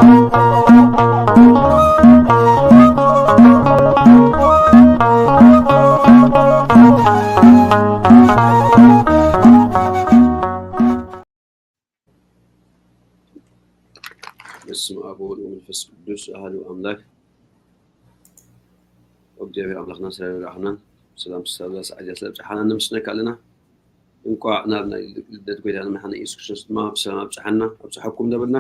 በስመ አብ ወወልድ ወመንፈስ ቅዱስ አሐዱ አምላክ። እግዚኣብሔር ኣምላኽና ስለ ረዳእኻናን ሰላም ስለ ሰዓት ስለ ኣብጽሓና ነመስግነካ ኣለና። እንቋዕ ናብ ናይ ልደት ጎይታና መድሓኒ ኢየሱስ ክርስቶስ ድማ ብሰላም ኣብጽሓና፣ ኣብጽሓኩም እንዳበልና፣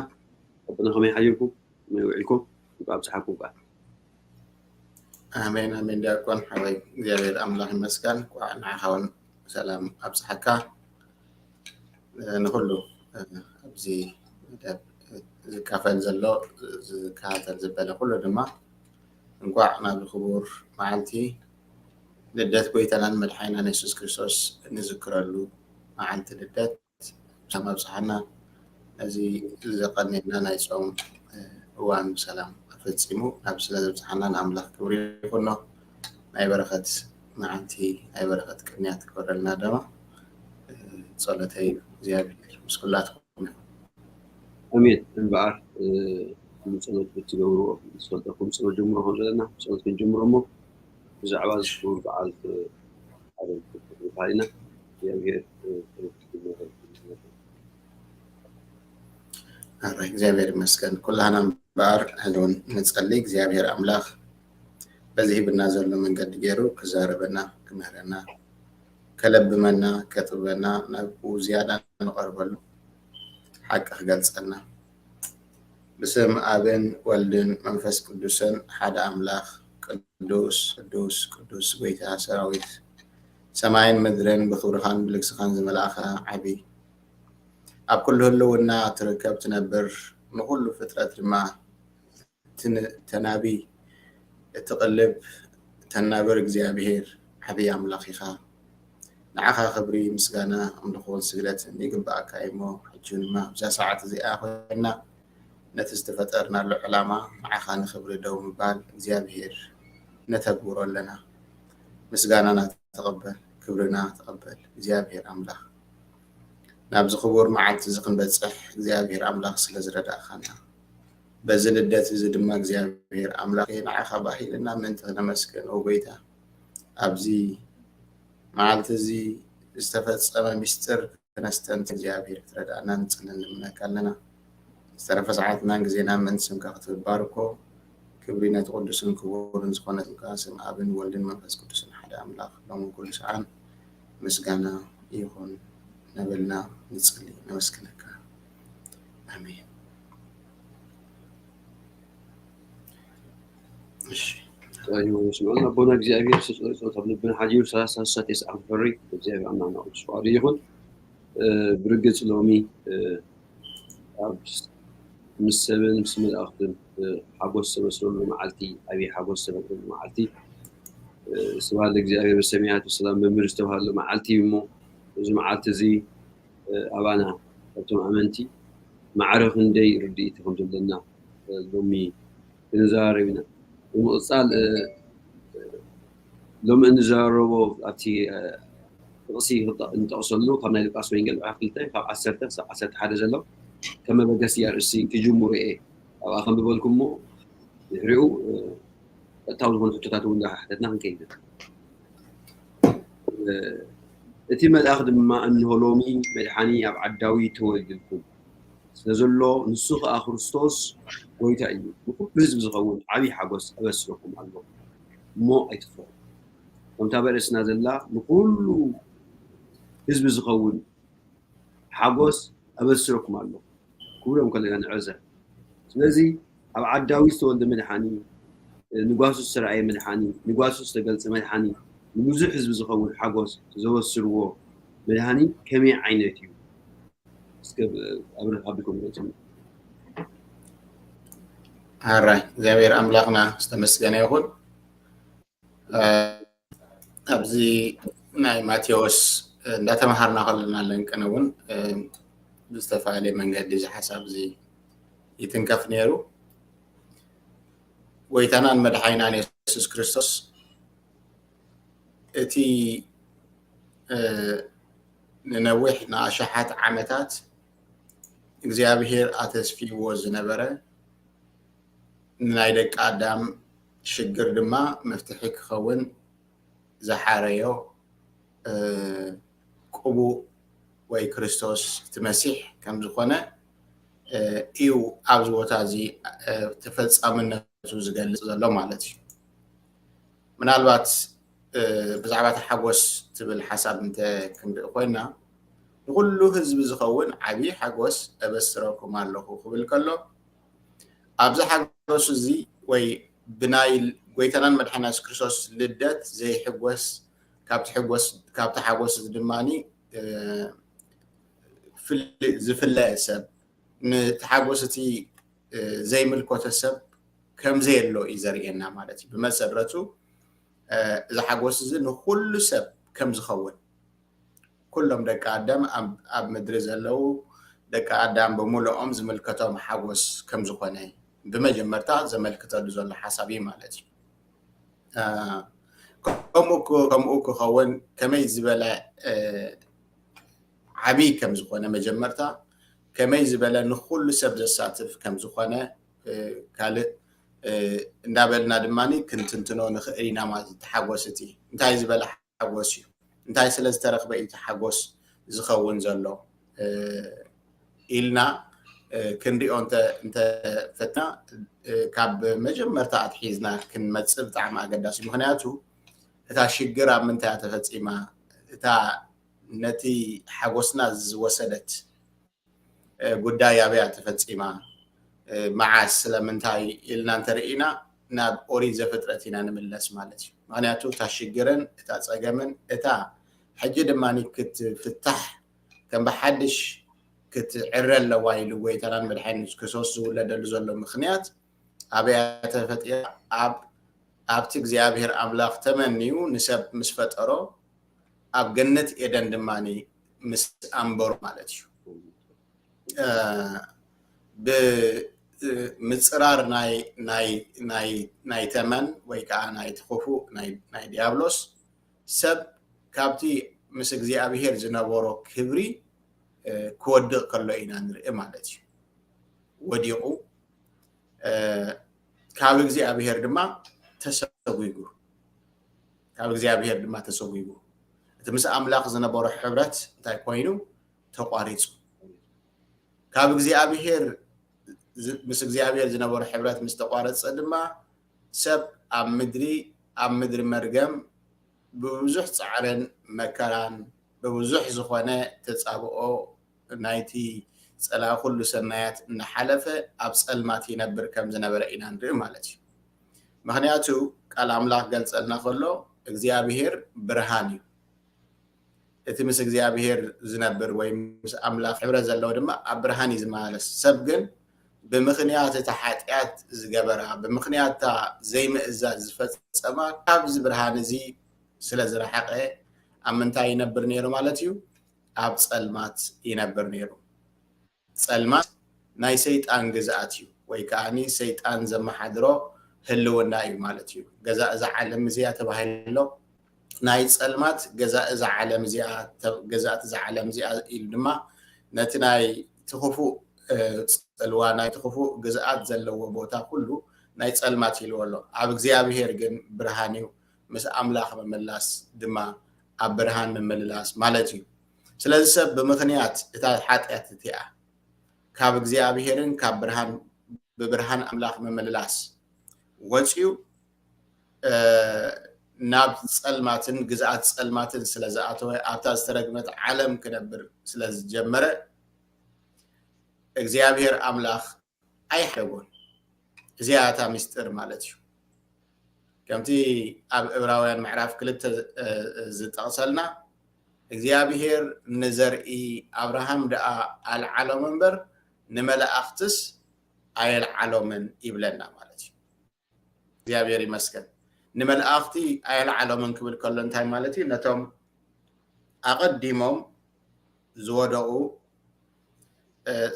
ኣቦና ከመይ ሓዲርኩም? ከመይ ውዒልኩም? እንቋዕ ኣብጽሓኩም ከዓ። ኣሜን፣ ኣሜን። ዲያቆን ሓወይ እግዚኣብሔር ኣምላኽ ይመስገን። እንቋዕ ንዓኻ እውን ሰላም ኣብጽሓካ። ንኹሉ ኣብዚ መደብ ዝካፈል ዘሎ ዝከታተል ዝበለ ኩሉ ድማ እንቋዕ ናብ ክቡር መዓልቲ ልደት ጎይታናን መድሓኒናን የሱስ ክርስቶስ እንዝክረሉ መዓልቲ ልደት ብሰላም ኣብጽሓና። ነዚ ዘቐንየና ናይ ጾም እዋን ብሰላም ኣፈጺሙ ናብ ስለ ዘብጽሓና ንኣምላኽ ክብሪ ይኹኖ። ናይ በረኸት መዓልቲ ናይ በረኸት ቅንያት ክበረልና ደማ ጸሎተይ እዩ። እግዚኣብሔር ምስ ኩላትኩም ይኹን። ኣሜን። እምበኣር ኩሉ ጸሎት ብትገብርዎ ዝፈልጠኩም ጸሎት ጀምሮ ከም ዘለና ጸሎት ክንጀምሮ እሞ ብዛዕባ ዝሽውር በዓል ሓደ ክፍል ኢና እግዚኣብሔር ኣረ እግዚኣብሔር ይመስገን ኩላህና እምበኣር ሕዚ እውን ንጸሊ እግዚኣብሔር ኣምላኽ በዚ ሂብና ዘሎ መንገዲ ገይሩ ክዛረበና ክምህረና ከለብመና ከጥበና ናብ ዝያዳ ንቐርበሉ ሓቂ ክገልጸልና ብስም ኣብን ወልድን መንፈስ ቅዱስን ሓደ ኣምላኽ ቅዱስ ቅዱስ ቅዱስ ጎይታ ሰራዊት ሰማይን ምድርን ብክብርኻን ብልግስኻን ዝመላእኻ ዓቢ ኣብ ኩሉ ህልውና ትርከብ ትነብር ንኩሉ ፍጥረት ድማ ተናቢ እትቕልብ ተናብር እግዚኣብሔር ዓብዪ ኣምላኽ ኢኻ። ንዓኻ ክብሪ፣ ምስጋና፣ ኣምልኾን ስግደትን ይግብኣካ እዩ እሞ፣ ሕጂ ድማ ኣብዛ ሰዓት እዚኣ ኮይና ነቲ ዝተፈጠርናሉ ዕላማ ንዓኻ ንኽብሪ ደው ምባል እግዚኣብሔር ነተግብሮ ኣለና። ምስጋናና ተቐበል፣ ክብርና ተቐበል እግዚኣብሔር ኣምላኽ። ናብዚ ክቡር መዓልቲ እዚ ክንበጽሕ እግዚኣብሔር ኣምላኽ ስለ ዝረዳእኻና። በዚ ልደት እዚ ድማ እግዚኣብሔር ኣምላኽ ንዓኻ ባሂልና ምእንቲ ክነመስግን ኦ ጎይታ ኣብዚ መዓልቲ እዚ ዝተፈጸመ ሚስጥር ክነስተንት እግዚኣብሔር ክትረዳእና ንጽልን ንምነካ ኣለና ዝተረፈ ሰዓትናን ግዜና ምእንቲ ስምካ ክትባርኮ ክብሪ ነቲ ቅዱስን ክቡርን ዝኾነ ስምካ ስም ኣብን ወልድን መንፈስ ቅዱስን ሓደ ኣምላኽ ሎምን ኩሉ ሰዓን ምስጋና ይኹን ነበልና ንጽሊ ነመስግነካ ኣሜን ስምዑን ኣቦና እግዚኣብሔር ስለ ጸሎት ኣብ ልብና ሓዲሩ ሰላሳ ስሳ ተስዓ ክፈሪ እግዚኣብሔር ኣምላኽና ቅዱስ ፍቓዱ ይኹን ብርግጽ ሎሚ ኣብ ምስ ሰብን ምስ መላእኽትን ሓጎስ ዝተበስረሉ መዓልቲ ዓብዪ ሓጎስ ዝተፈጥረሉ መዓልቲ ስብሃት ለእግዚኣብሔር በሰማያት ብሰላም መምህር ዝተባሃሉ መዓልቲ እዩ እሞ እዚ መዓልቲ እዚ ኣባና ኣብቶም ኣመንቲ ማዕረ ክንደይ ርድኢቲ ከም ዘለና ሎሚ ክንዘራረብ ኢና ብምቕፃል ሎሚ እንዘራረቦ ኣብቲ ጥቕሲ ንጠቕሰሉ ካብ ናይ ሉቃስ ወንጌል ምዕራፍ ክልተ ካብ ዓሰርተ ክሳብ ዓሰርተ ሓደ ዘሎ ከም መበገሲ ኣርእስቲ ክጅምሩ እየ ኣብኣ ከም ዝበልኩሞ ድሕሪኡ ቀጥታዊ ዝኾኑ ሕቶታት እውን እንዳሓተትና ክንከይድ እቲ መልኣኽ ድማ እንሆ ሎሚ መድሓኒ ኣብ ዓዳዊ ተወልድልኩም ስለ ዘሎ ንሱ ኸኣ ክርስቶስ ጎይታ እዩ ንኩሉ ህዝቢ ዝኸውን ዓብዪ ሓጎስ ኣበስረኩም ኣሎ እሞ ኣይትፍረሑ ከምታ በርእስና ዘላ ንኩሉ ህዝቢ ዝኸውን ሓጎስ ኣበስረኩም ኣሎ ክብሎም ከለና ንዕዘብ ስለዚ ኣብ ዓዳዊ ዝተወልደ መድሓኒ ንጓሱ ዝተረኣየ መድሓኒ ንጓሱ ዝተገልፀ መድሓኒ ንብዙሕ ህዝቢ ዝኸውን ሓጎስ ዘበስርዎ መድሃኒ ከመይ ዓይነት እዩ? እስከ ኣብርህ ኣቢኩም ገለጹ። ኣራይ እግዚኣብሔር ኣምላኽና ዝተመስገነ ይኹን። ኣብዚ ናይ ማቴዎስ እንዳተምሃርና ከለና ለንቅነ እውን ብዝተፈላለየ መንገዲ እዚ ሓሳብ እዚ ይትንከፍ ነይሩ። ጎይታናን መድሓኒናን የሱስ ክርስቶስ እቲ ንነዊሕ ንኣሽሓት ዓመታት እግዚኣብሄር ኣተስፊዎ ዝነበረ ንናይ ደቂ ኣዳም ሽግር ድማ መፍትሒ ክኸውን ዝሓረዮ ቅቡእ ወይ ክርስቶስ እቲ መሲሕ ከም ዝኾነ እዩ ኣብዚ ቦታ እዚ ተፈጻምነቱ ዝገልጽ ዘሎ ማለት እዩ። ምናልባት ብዛዕባ እቲ ሓጎስ ትብል ሓሳብ እንተ ክንርኢ ኮይና፣ ንኹሉ ህዝቢ ዝኸውን ዓብዪ ሓጎስ እበስረኩም ኣለኹ ክብል ከሎ፣ ኣብዚ ሓጎስ እዚ ወይ ብናይ ጎይታናን መድሓና የሱስ ክርስቶስ ልደት ዘይሕጎስ፣ ካብቲ ሕጎስ ካብቲ ሓጎስ እዚ ድማ ዝፍለ ሰብ፣ ንቲ ሓጎስ እቲ ዘይምልኮተ ሰብ ከም ዘየሎ እዩ ዘርእየና ማለት እዩ። ብመሰረቱ እዚ ሓጎስ እዚ ንኩሉ ሰብ ከም ዝኸውን፣ ኩሎም ደቂ ኣዳም ኣብ ምድሪ ዘለዉ ደቂ ኣዳም ብምልኦም ዝምልከቶም ሓጎስ ከም ዝኾነ ብመጀመርታ ዘመልክተሉ ዘሎ ሓሳብ እዩ ማለት እዩ። ከምኡ ክኸውን ከመይ ዝበለ ዓብይ ከም ዝኾነ መጀመርታ፣ ከመይ ዝበለ ንኩሉ ሰብ ዘሳትፍ ከም ዝኾነ ካልእ እንዳበልና ድማ ክንትንትኖ ንኽእል ኢና ማለት እዩ። ተሓጎስ እቲ እንታይ ዝበለ ሓጎስ እዩ፣ እንታይ ስለ ዝተረኽበ እዩ እቲ ሓጎስ ዝኸውን ዘሎ ኢልና ክንሪኦ እንተፈትና፣ ካብ መጀመርታ ኣትሒዝና ክንመፅእ ብጣዕሚ ኣገዳሲ። ምክንያቱ እታ ሽግር ኣብ ምንታይ ተፈፂማ፣ እታ ነቲ ሓጎስና ዝወሰደት ጉዳይ ኣበያ ተፈፂማ፣ መዓስ፣ ስለምንታይ ኢልና እንተርኢና ናብ ኦሪት ዘፍጥረት ኢና ንምለስ ማለት እዩ። ምክንያቱ እታ ሽግርን እታ ፀገምን እታ ሕጂ ድማ ክትፍታሕ ከም ብሓድሽ ክትዕረ ኣለዋ ኢሉ ጎይታናን መድሓኒን የሱስ ክርስቶስ ዝውለደሉ ዘሎ ምክንያት ኣበያ ተፈጢራ? ኣብ ኣብቲ እግዚኣብሔር ኣምላኽ ተመንዩ ንሰብ ምስ ፈጠሮ ኣብ ገነት ኤደን ድማ ምስ ኣንበሮ ማለት እዩ። ብምጽራር ናይ ተመን ወይ ከዓ ናይ ትኽፉእ ናይ ዲያብሎስ ሰብ ካብቲ ምስ እግዚኣብሔር ዝነበሮ ክብሪ ክወድቕ ከሎ ኢና ንርኢ ማለት እዩ። ወዲቑ ካብ እግዚኣብሔር ድማ ተሰጒጉ፣ ካብ እግዚኣብሔር ድማ ተሰጒጉ። እቲ ምስ ኣምላኽ ዝነበሮ ሕብረት እንታይ ኮይኑ? ተቋሪጹ። ካብ እግዚኣብሔር ምስ እግዚኣብሔር ዝነበሮ ሕብረት ምስ ተቋረጸ ድማ ሰብ ኣብ ምድሪ ኣብ ምድሪ መርገም ብብዙሕ ጻዕርን መከራን ብብዙሕ ዝኾነ ተጻብኦ ናይቲ ጸላኢ ኩሉ ሰናያት እናሓለፈ ኣብ ጸልማት ይነብር ከም ዝነበረ ኢና ንርኢ ማለት እዩ። ምክንያቱ ቃል ኣምላኽ ገልጸልና ከሎ እግዚኣብሔር ብርሃን እዩ። እቲ ምስ እግዚኣብሔር ዝነብር ወይ ምስ ኣምላኽ ሕብረት ዘለዎ ድማ ኣብ ብርሃን እዩ ዝመላለስ። ሰብ ግን ብምኽንያት እታ ሓጢኣት ዝገበራ፣ ብምኽንያት እታ ዘይምእዛዝ ዝፈጸማ ካብዚ ብርሃን እዚ ስለ ዝረሓቐ ኣብ ምንታይ ይነብር ነይሩ ማለት እዩ? ኣብ ጸልማት ይነብር ነይሩ። ጸልማት ናይ ሰይጣን ግዝኣት እዩ፣ ወይ ከዓኒ ሰይጣን ዘመሓድሮ ህልውና እዩ ማለት እዩ። ገዛ እዛ ዓለም እዚኣ ተባሂሉ ኣሎ። ናይ ጸልማት ገዛ እዛ ዓለም እዚኣ፣ ገዛእቲ እዛ ዓለም እዚኣ ኢሉ ድማ ነቲ ናይ ትኽፉእ ጽልዋ፣ ናይ ትኽፉእ ግዝኣት ዘለዎ ቦታ ኩሉ ናይ ጸልማት ኢልዎ ኣሎ። ኣብ እግዚኣብሔር ግን ብርሃን እዩ። ምስ ኣምላኽ ምምላስ ድማ ኣብ ብርሃን ምምልላስ ማለት እዩ። ስለዚ ሰብ ብምኽንያት እታ ሓጢኣት እቲኣ ካብ እግዚኣብሔርን ካብ ብርሃን ብብርሃን ኣምላኽ ምምልላስ ወፅዩ ናብ ጸልማትን ግዝኣት ጸልማትን ስለ ዝኣተወ ኣብታ ዝተረግመት ዓለም ክነብር ስለ ዝጀመረ እግዚኣብሔር ኣምላኽ ኣይሓደጎን። እዚኣ እታ ምስጢር ማለት እዩ። ከምቲ ኣብ ዕብራውያን ምዕራፍ ክልተ ዝጠቕሰልና እግዚኣብሔር ንዘርኢ ኣብርሃም ደኣ ኣልዓሎም እምበር ንመላእኽትስ ኣየልዓሎምን ይብለና ማለት እዩ። እግዚኣብሔር ይመስገን። ንመላእኽቲ ኣየልዓሎምን ክብል ከሎ እንታይ ማለት እዩ? ነቶም ኣቐዲሞም ዝወደቑ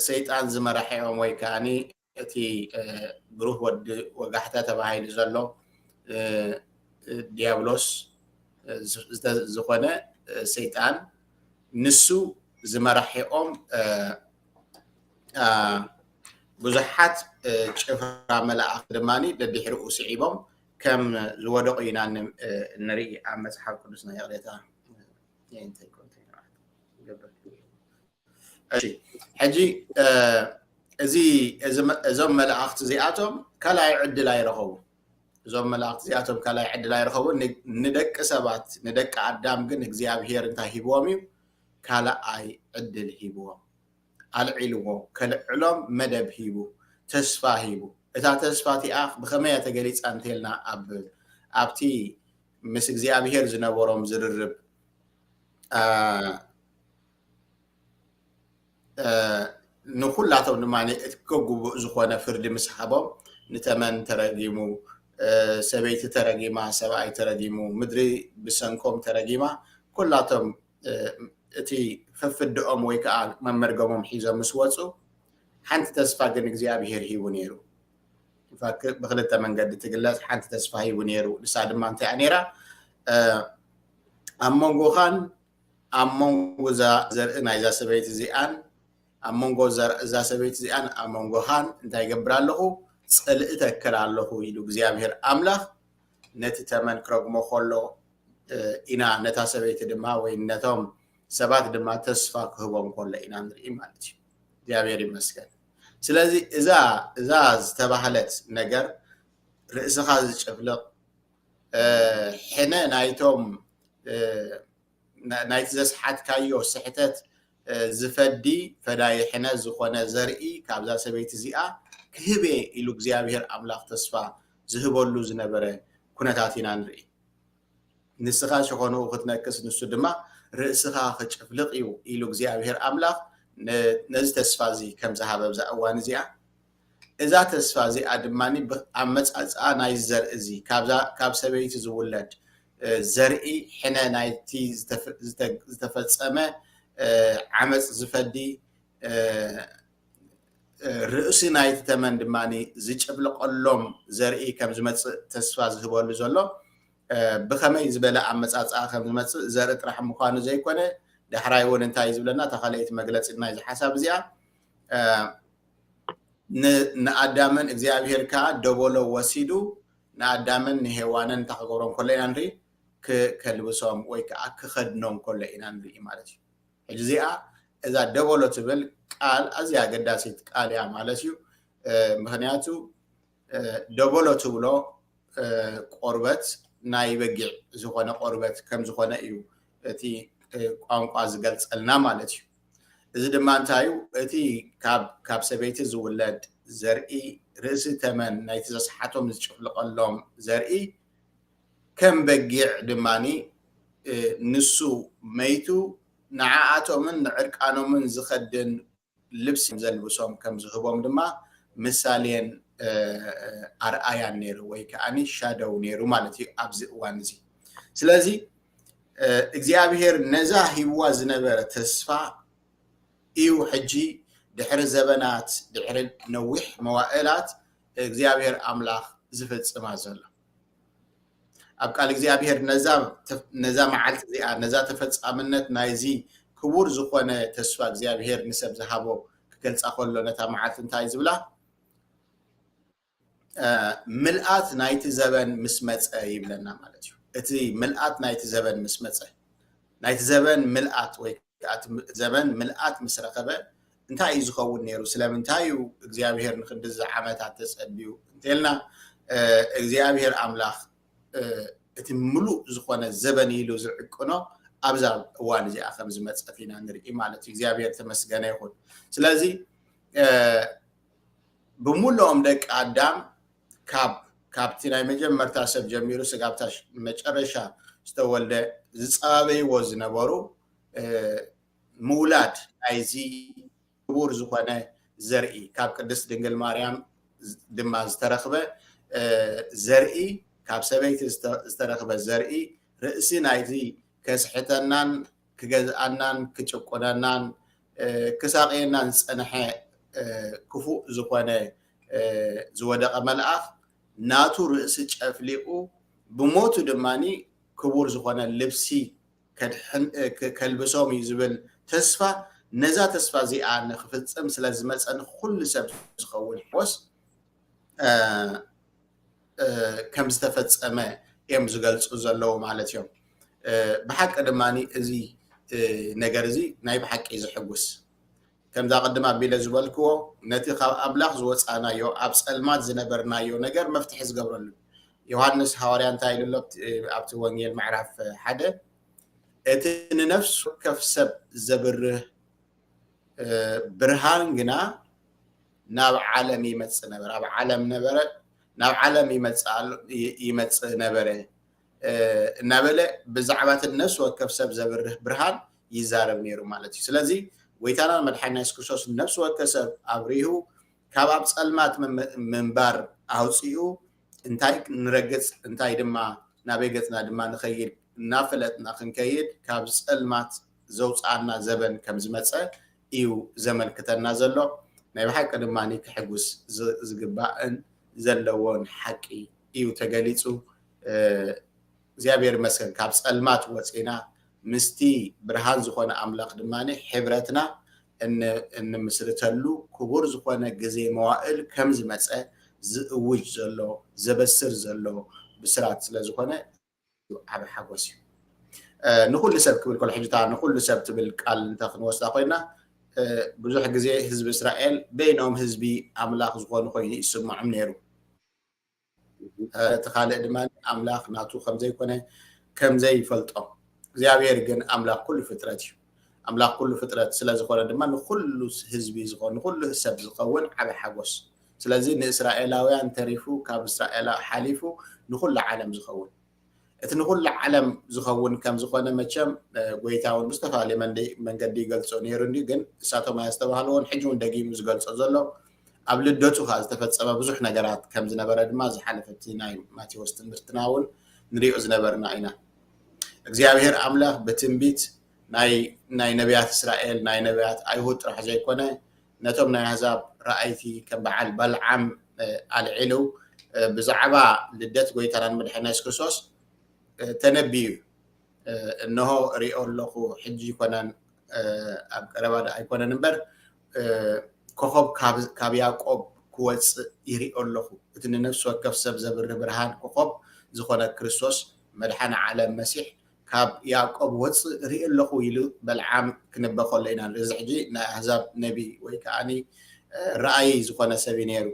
ሰይጣን ዝመራሕኦም ወይ ከዓኒ እቲ ብሩህ ወዲ ወጋሕታ ተባሂሉ ዘሎ ዲያብሎስ ዝኾነ ሰይጣን ንሱ ዝመራሕኦም ብዙሓት ጭፍራ መላእኽቲ ድማ ደድሕሪኡ ስዒቦም ከም ዝወደቑ ኢና ንርኢ ኣብ መፅሓፍ ቅዱስና። ይቕሬታ፣ ሕጂ እዚ እዞም መላእኽቲ እዚኣቶም ካልኣይ ዕድል ኣይረኸቡ። እዞም መላእኽቲ እዚኣቶም ካልኣይ ዕድል ኣይረኸቡ። ንደቂ ሰባት፣ ንደቂ ኣዳም ግን እግዚኣብሔር እንታይ ሂብዎም እዩ? ካልኣይ ዕድል ሂብዎም። ኣልዒልዎ፣ ከልዕሎም መደብ ሂቡ፣ ተስፋ ሂቡ። እታ ተስፋ እቲኣ ብኸመይ እያ ተገሊጻ እንተልና፣ ኣብ ኣብቲ ምስ እግዚኣብሔር ዝነበሮም ዝርርብ ንኩላቶም ድማ እቲ ከጉቡእ ዝኾነ ፍርዲ ምስ ሃቦም፣ ንተመን ተረጊሙ፣ ሰበይቲ ተረጊማ፣ ሰብኣይ ተረጊሙ፣ ምድሪ ብሰንኮም ተረጊማ፣ ኩላቶም እቲ ፈፍድኦም ወይ ከዓ መመርገሞም ሒዞም ምስ ወፁ፣ ሓንቲ ተስፋ ግን እግዚኣብሔር ሂቡ ነይሩ። ብክልተ መንገዲ ትግለፅ። ሓንቲ ተስፋ ሂቡ ነይሩ። ንሳ ድማ እንታይ እያ ነይራ? ኣብ መንጎኻን ኣብ መንጎ እዛ ዘርኢ ናይዛ ሰበይቲ እዚኣን፣ ኣብ መንጎ እዛ ሰበይቲ እዚኣን ኣብ መንጎኻን እንታይ ይገብር ኣለኹ? ፅልኢ ተክል ኣለኹ ኢሉ እግዚኣብሔር ኣምላኽ ነቲ ተመን ክረግሞ ከሎ ኢና ነታ ሰበይቲ ድማ ወይ ነቶም ሰባት ድማ ተስፋ ክህቦም ከሎ ኢና ንርኢ ማለት እዩ። እግዚኣብሔር ይመስገን። ስለዚ እዛ እዛ ዝተባህለት ነገር ርእስኻ ዝጭፍልቕ ሕነ ናይቶም ናይቲ ዘስሓትካዮ ስሕተት ዝፈዲ ፈዳይ ሕነ ዝኾነ ዘርኢ ካብዛ ሰበይቲ እዚኣ ክህብ እየ ኢሉ እግዚኣብሔር ኣምላኽ ተስፋ ዝህበሉ ዝነበረ ኩነታት ኢና ንርኢ። ንስኻ ሸኾንኡ ክትነክስ ንሱ ድማ ርእስኻ ክጭፍልቕ እዩ ኢሉ እግዚኣብሔር ኣምላኽ ነዚ ተስፋ እዚ ከም ዝሃበ ኣብዛ እዋን እዚኣ እዛ ተስፋ እዚኣ ድማ ኣመፃፅኣ ናይ ዘርኢ እዚ ካብ ሰበይቲ ዝውለድ ዘርኢ ሕነ ናይቲ ዝተፈፀመ ዓመፅ ዝፈዲ ርእሲ ናይቲ ተመን ድማ ዝጭፍልቐሎም ዘርኢ ከም ዝመፅእ ተስፋ ዝህበሉ ዘሎ ብኸመይ ዝበለ ኣመፃፅኣ ከም ዝመፅእ ዘርኢ ጥራሕ ምዃኑ ዘይኮነ ዳሕራይ እውን እንታይ ዝብለና እታ ካልኣይቲ መግለፂ ናይዚ ሓሳብ እዚኣ ንኣዳምን እግዚኣብሔር ከዓ ደበሎ ወሲዱ ንኣዳምን ንሄዋንን እንታይ ክገብሮም ከሎ ኢና ንርኢ? ክከልብሶም ወይ ከዓ ክኸድኖም ከሎ ኢና ንርኢ ማለት እዩ። ሕጂ እዚኣ እዛ ደበሎ ትብል ቃል ኣዝያ ኣገዳሲት ቃል እያ ማለት እዩ። ምክንያቱ ደበሎ ትብሎ ቆርበት ናይ በጊዕ ዝኾነ ቆርበት ከም ዝኾነ እዩ እቲ ቋንቋ ዝገልፀልና ማለት እዩ። እዚ ድማ እንታይ እዩ? እቲ ካብ ሰበይቲ ዝውለድ ዘርኢ ርእሲ ተመን ናይቲ ዘስሓቶም ዝጭፍልቐሎም ዘርኢ ከም በጊዕ ድማ ንሱ መይቱ ንዓኣቶምን ንዕርቃኖምን ዝኸድን ልብሲ ዘልብሶም ከም ዝህቦም ድማ ምሳሌን ኣርኣያን ነይሩ ወይ ከዓ ሻደው ነይሩ ማለት እዩ ኣብዚ እዋን እዚ። ስለዚ እግዚኣብሔር ነዛ ሂብዋ ዝነበረ ተስፋ እዩ ሕጂ ድሕሪ ዘበናት ድሕሪ ነዊሕ መዋእላት እግዚኣብሔር ኣምላኽ ዝፍጽማ ዘሎ። ኣብ ቃል እግዚኣብሔር ነዛ መዓልቲ እዚኣ ነዛ ተፈጻምነት ናይዚ ክቡር ዝኾነ ተስፋ እግዚኣብሔር ንሰብ ዝሃቦ ክገልጻ ከሎ ነታ መዓልቲ እንታይ ዝብላ ምልኣት ናይቲ ዘበን ምስ መጸ ይብለና ማለት እዩ። እቲ ምልኣት ናይቲ ዘበን ምስ መጸ ናይቲ ዘበን ምልኣት ወይ ዘበን ምልኣት ምስ ረኸበ እንታይ እዩ ዝኸውን ነይሩ? ስለምንታይ እዩ እግዚኣብሔር ንክንድዚ ዓመታት ተጸብዩ እንተልና እግዚኣብሔር ኣምላኽ እቲ ምሉእ ዝኾነ ዘበን ኢሉ ዝዕቅኖ ኣብዛ እዋን እዚኣ ከም ዝመጸት ኢና ንርኢ ማለት እዩ። እግዚኣብሔር ተመስገነ ይኹን። ስለዚ ብምሉኦም ደቂ ኣዳም ካብ ካብቲ ናይ መጀመርታ ሰብ ጀሚሩ ስጋብታ መጨረሻ ዝተወልደ ዝፀባበይዎ ዝነበሩ ምውላድ ናይዚ ክቡር ዝኾነ ዘርኢ ካብ ቅድስት ድንግል ማርያም ድማ ዝተረኽበ ዘርኢ ካብ ሰበይቲ ዝተረኽበ ዘርኢ ርእሲ ናይቲ ከስሕተናን ክገዝኣናን ክጭቁነናን ክሳቕየናን ዝፀንሐ ክፉእ ዝኾነ ዝወደቐ መልኣኽ ናቱ ርእሲ ጨፍሊቑ ብሞቱ ድማ ክቡር ዝኾነ ልብሲ ከልብሶም እዩ ዝብል ተስፋ ነዛ ተስፋ እዚኣ ንክፍጽም ስለ ዝመጸ ንኩሉ ሰብ ዝኸውን ሕወስ ከም ዝተፈጸመ እዮም ዝገልጹ ዘለዉ ማለት እዮም። ብሓቂ ድማ እዚ ነገር እዚ ናይ ብሓቂ ዘሕጉስ፣ ከምዛ ቅድም ኣቢለ ዝበልክዎ፣ ነቲ ካብ ኣምላኽ ዝወጻናዮ፣ ኣብ ጸልማት ዝነበርናዮ ነገር መፍትሒ ዝገብረሉ። ዮሃንስ ሃዋርያ እንታይ ኢሉ ኣሎ ኣብቲ ወንጌል ምዕራፍ ሓደ? እቲ ንነፍሲ ወከፍ ሰብ ዘብርህ ብርሃን ግና ናብ ዓለም ይመጽእ ነበረ። ኣብ ዓለም ነበረ፣ ናብ ዓለም ይመጽእ ኣሎ፣ ይመጽእ ነበረ እናበለ ብዛዕባ እቲ ነፍሲ ወከፍ ሰብ ዘብርህ ብርሃን ይዛረብ ነይሩ ማለት እዩ። ስለዚ ጎይታና መድሓኒና የሱስ ክርስቶስ ነፍሲ ወከፍ ሰብ ኣብሪሁ ካብ ኣብ ጸልማት ምንባር ኣውፂኡ እንታይ ንረግጽ እንታይ ድማ ናበይ ገጽና ድማ ንኸይድ እናፈለጥና ክንከይድ ካብ ጸልማት ዘውፅኣና ዘበን ከም ዝመጸ እዩ ዘመልክተና ዘሎ። ናይ ብሓቂ ድማ ክሕጉስ ዝግባእን ዘለዎን ሓቂ እዩ ተገሊጹ። እግዚኣብሔር ይመስገን ካብ ጸልማት ወፂና ምስቲ ብርሃን ዝኾነ ኣምላኽ ድማ ሕብረትና እንምስርተሉ ክቡር ዝኾነ ግዜ መዋእል ከም ዝመፀ ዝእውጅ ዘሎ ዘበስር ዘሎ ብስራት ስለ ዝኾነ ዓብ ሓጎስ እዩ። ንኩሉ ሰብ ክብል ከሎ ሕጂ እታ ንኩሉ ሰብ ትብል ቃል እንተ ክንወስዳ ኮይና ብዙሕ ግዜ ህዝቢ እስራኤል በይኖም ህዝቢ ኣምላኽ ዝኾኑ ኮይኑ ይስምዖም ነይሩ። እቲ ካልእ ድማ ኣምላኽ ናቱ ከም ዘይኮነ ከም ዘይፈልጦ እግዚኣብሔር ግን ኣምላኽ ኩሉ ፍጥረት እዩ። ኣምላኽ ኩሉ ፍጥረት ስለ ዝኾነ ድማ ንኩሉ ህዝቢ ዝኾን ንኩሉ ሰብ ዝኸውን ዓቢ ሓጎስ። ስለዚ ንእስራኤላውያን ተሪፉ ካብ እስራኤል ሓሊፉ ንኩሉ ዓለም ዝኸውን እቲ ንኩሉ ዓለም ዝኸውን ከም ዝኾነ መቸም ጎይታ እውን ብዝተፈላለየ መንገዲ ይገልጾ ነይሩ እንዲ ግን እሳቶም ኣያስተባህልዎን ሕጂ እውን ደጊሙ ዝገልጾ ዘሎ ኣብ ልደቱ ከዓ ዝተፈጸመ ብዙሕ ነገራት ከም ዝነበረ ድማ ዝሓለፈቲ ናይ ማቴዎስ ትምህርትና እውን ንሪኦ ዝነበርና ኢና። እግዚኣብሔር ኣምላኽ ብትንቢት ናይ ነቢያት እስራኤል ናይ ነቢያት ኣይሁድ ጥራሕ ዘይኮነ ነቶም ናይ ኣህዛብ ረኣይቲ ከም በዓል በልዓም ኣልዒሉ ብዛዕባ ልደት ጎይታናን መድሓና የሱስ ክርስቶስ ተነቢዩ እዩ። እንሆ እሪኦ ኣለኹ፣ ሕጂ ይኮነን ኣብ ቀረባ ኣይኮነን እምበር ኮኸብ ካብ ያዕቆብ ክወፅእ ይሪኦ ኣለኹ። እቲ ንነፍሲ ወከፍ ሰብ ዘብሪ ብርሃን ኮኸብ ዝኾነ ክርስቶስ መድሓኒ ዓለም መሲሕ ካብ ያዕቆብ ወፅእ ርኢ ኣለኹ ኢሉ በልዓም ክንበ ከሎ ኢና ንርኢ። እዚ ሕጂ ናይ ኣህዛብ ነቢ ወይ ከዓኒ ረኣይ ዝኾነ ሰብ እዩ ነይሩ።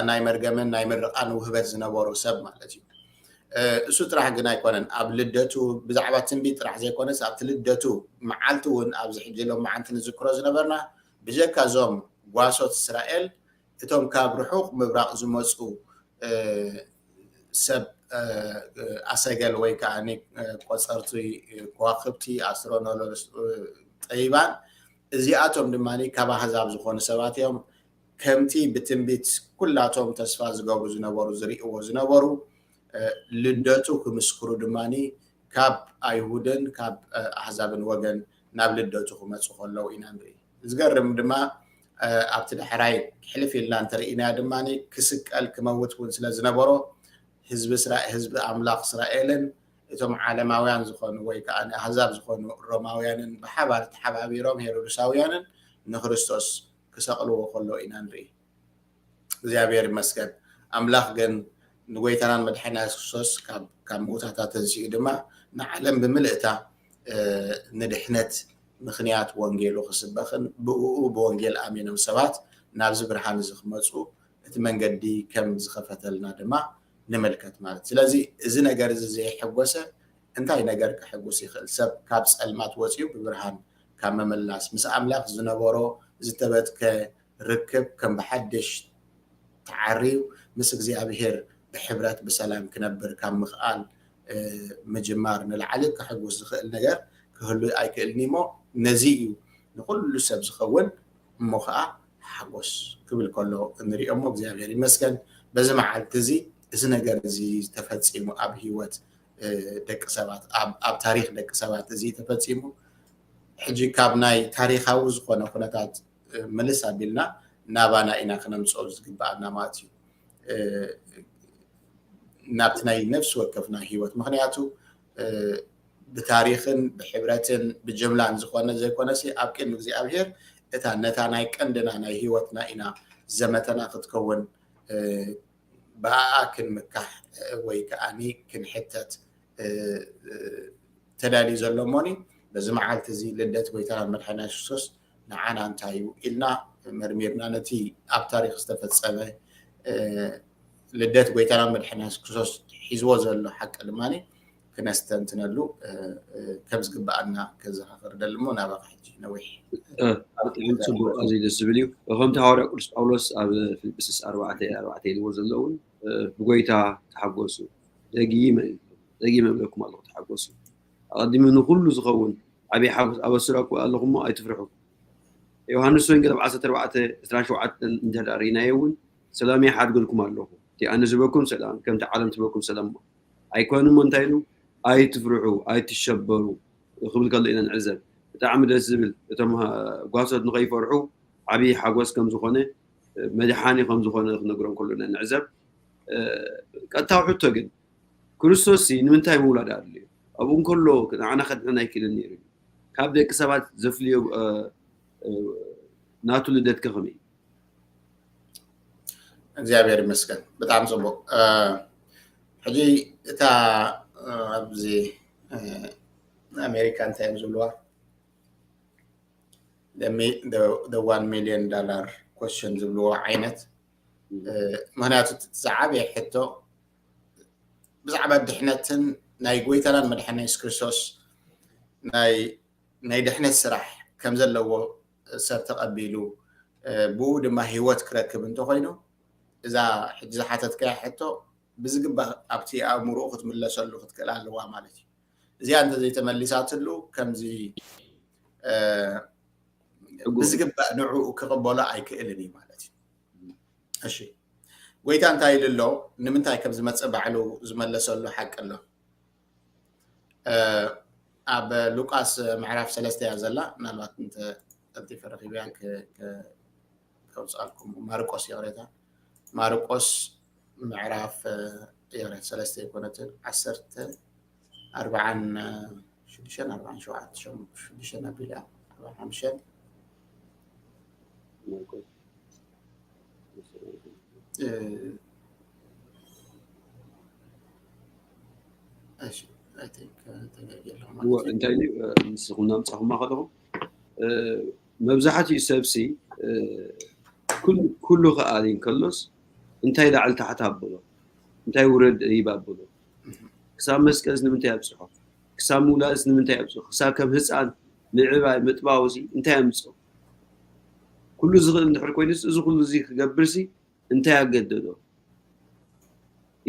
ናይ መርገምን ናይ ምርቓን ውህበት ዝነበሩ ሰብ ማለት እዩ። እሱ ጥራሕ ግን ኣይኮነን ኣብ ልደቱ ብዛዕባ ትንቢት ጥራሕ ዘይኮነስ ኣብቲ ልደቱ መዓልቲ እውን ኣብዚ ሕጂ ሎም መዓንቲ ንዝክሮ ዝነበርና ብጀካ እዞም ጓሶት እስራኤል እቶም ካብ ርሑቕ ምብራቕ ዝመፁ ሰብ ኣሰገል ወይ ከዓ ቆፀርቲ ከዋክብቲ ኣስትሮኖሎስ ጠይባን እዚኣቶም ድማ ካብ ኣህዛብ ዝኾኑ ሰባት እዮም። ከምቲ ብትንቢት ኩላቶም ተስፋ ዝገብሩ ዝነበሩ ዝርእዎ ዝነበሩ ልደቱ ክምስክሩ ድማ ካብ ኣይሁድን ካብ ኣህዛብን ወገን ናብ ልደቱ ክመፁ ከለዉ ኢና ንርኢ። ዝገርም ድማ ኣብቲ ዳሕራይ ሕልፍ ኢልና እንተርኢናዮ ድማ ክስቀል ክመውት እውን ስለ ዝነበሮ ህዝቢ ኣምላኽ እስራኤልን እቶም ዓለማውያን ዝኾኑ ወይ ከዓ ኣህዛብ ዝኾኑ ሮማውያንን ብሓባር ተሓባቢሮም ሄሮድሳውያንን ንክርስቶስ ክሰቕልዎ ከሎ ኢና ንርኢ። እግዚኣብሔር ይመስገን። ኣምላኽ ግን ንጎይታናን መድሓና የሱስ ክርስቶስ ካብ ምውታታ ተንሲኡ ድማ ንዓለም ብምልእታ ንድሕነት ምኽንያት ወንጌሉ ክስበኽን ብእኡ ብወንጌል ኣሚኖም ሰባት ናብዚ ብርሃን እዚ ክመፁ እቲ መንገዲ ከም ዝኸፈተልና ድማ ንምልከት ማለት። ስለዚ እዚ ነገር እዚ ዘየሐጎሰ እንታይ ነገር ከሐጉስ ይኽእል? ሰብ ካብ ጸልማት ወጺኡ ብብርሃን ካብ ምምላስ፣ ምስ ኣምላኽ ዝነበሮ ዝተበትከ ርክብ ከም ብሓድሽ ተዓርዩ ምስ እግዚኣብሄር ብሕብረት ብሰላም ክነብር ካብ ምኽኣል ምጅማር ንላዕሊ ከሐጉስ ዝኽእል ነገር ክህሉ ኣይክእልን እሞ ነዚ እዩ ንኹሉ ሰብ ዝኸውን እሞ ኸዓ ሓጎስ ክብል ከሎ እንሪኦ እሞ እግዚኣብሔር ይመስገን በዚ መዓልቲ እዚ እዚ ነገር እዚ ተፈጺሙ ኣብ ህይወት ደቂ ሰባት ኣብ ታሪክ ደቂ ሰባት እዚ ተፈጺሙ ሕጂ ካብ ናይ ታሪካዊ ዝኾነ ኩነታት ምልስ ኣቢልና ናባና ኢና ክነምፅኦ ዝግበኣና ማለት እዩ ናብቲ ናይ ነፍሲ ወከፍና ህይወት ምክንያቱ ብታሪኽን ብሕብረትን ብጅምላን ዝኾነ ዘይኮነሲ ኣብ ቅድሚ እግዚኣብሔር እታ ነታ ናይ ቀንድና ናይ ህይወትና ኢና ዘመተና ክትከውን ብኣኣ ክንምካሕ ወይ ከዓኒ ክንሕተት ተዳልዩ ዘሎ እሞኒ በዚ መዓልቲ እዚ ልደት ጎይታና መድሓና የሱስ ክርስቶስ ንዓና እንታይ እዩ ኢልና መርሚርና ነቲ ኣብ ታሪክ ዝተፈፀመ ልደት ጎይታና መድሓና የሱስ ክርስቶስ ሒዝዎ ዘሎ ሓቂ ድማ ክነስተንትነሉ ከም ዝግብኣና ከዘኻኽር ደሊ እሞ ናባኻ ሕጂ ነዊሕ ብጣዕሚ ፅቡቅ ኣዝዩ ደስ ዝብል እዩ። ከምቲ ሃዋርያ ቅዱስ ጳውሎስ ኣብ ፊልጵስስ ኣርባዕተ ኣርባዕተ ኢልዎ ዘሎ እውን ብጎይታ ተሓጎሱ ደጊመ ደጊመ እብለኩም ኣለኹ ተሓጎሱ ኣቐዲሙ ንኩሉ ዝኸውን ዓብዪ ሓጎስ ኣበስረኩ ኣለኹ እሞ ኣይትፍርሑ። ዮሃንስ ወንጌል ኣብ ዓሰርተ ኣርባዕተ ዕስራን ሸውዓተን እንተ ርኢናዮ እውን ሰላም ይሓድገልኩም ኣለኹ እቲ ኣነ ዝበኩም ሰላም ከምቲ ዓለም ትበኩም ሰላም ኣይኮን እሞ እንታይ ኢሉ ኣይትፍርሑ ኣይትሸበሩ ክብል ከሎ ኢና ንዕዘብ። ብጣዕሚ ደስ ዝብል እቶም ጓሶት ንኸይፈርሑ ዓብዪ ሓጎስ ከም ዝኾነ መድሓኒ ከም ዝኾነ ክነግሮም ከሎ ኢና ንዕዘብ። ቀጥታዊ ሕቶ ግን ክርስቶስ ንምንታይ ምውላድ ኣድልዩ? ኣብኡ እንከሎ ንዓና ከድሕነና ኣይክእልን ነይሩ እዩ። ካብ ደቂ ሰባት ዘፍልዮ ናቱ ልደት ከ ከመይ እዩ? እግዚኣብሔር ይመስገን ብጣዕሚ ፅቡቅ። ሕጂ እታ ኣብዚ ኣሜሪካ እንታይ እዮም ዝብልዋ one million dollar question ዝብልዎ ዓይነት ምክንያቱ ዝዓበየ ሕቶ ብዛዕባ ድሕነትን ናይ ጎይታናን መድሓና የሱስ ክርስቶስ ናይ ድሕነት ስራሕ ከም ዘለዎ ሰብ ተቐቢሉ ብኡ ድማ ህይወት ክረክብ እንተኮይኑ እዛ ሕጂ ዝሓተትካያ ሕቶ ብዝግባእ ኣብቲ ኣእምሮኡ ክትምለሰሉ ክትክእል ኣለዋ ማለት እዩ። እዚኣ እንተዘይተመሊሳትሉ ከምዚ ብዝግባእ ንዕኡ ክቕበሎ ኣይክእልን እዩ ማለት እዩ። እሺ ጎይታ እንታይ ኢሉ ኣሎ? ንምንታይ ከም ዝመፅእ ባዕሉ ዝመለሰሉ ሓቂ ኣሎ። ኣብ ሉቃስ ምዕራፍ ሰለስተ እያ ዘላ። ምናልባት እንተ ቀልጢፈ ረኺበያ ከውፅኣልኩም። ማርቆስ ይቕሬታ፣ ማርቆስ ምዕራፍ ይቕሬታ ሰለስተ ኣይኮነትን ዓሰርተ ኣርባዓን ሽዱሽተን ኣርባዓን ሸውዓተን ሽዱሽተን ኣቢላ ኣርባዓን ሓሙሽተን እንታይ ንስኹም ናምፃኹማ ከለኹም መብዛሕትኡ ሰብሲ ኩሉ ክኣል እንከሎስ እንታይ ላዕሊ ታሕቲ ኣብሎ እንታይ ውረድ ይብ ኣብሎ ክሳብ መስቀልስ ንምንታይ ኣብፅሖ ክሳብ ምውላድስ ንምንታይ ኣብፅሖ ክሳብ ከም ህፃን ምዕባይ ምጥባውሲ እንታይ ኣምፅኦ ኩሉ ዝኽእል እንድሕር ኮይኑስ እዚ ኩሉ እዚ ክገብርሲ እንታይ ኣገደዶ?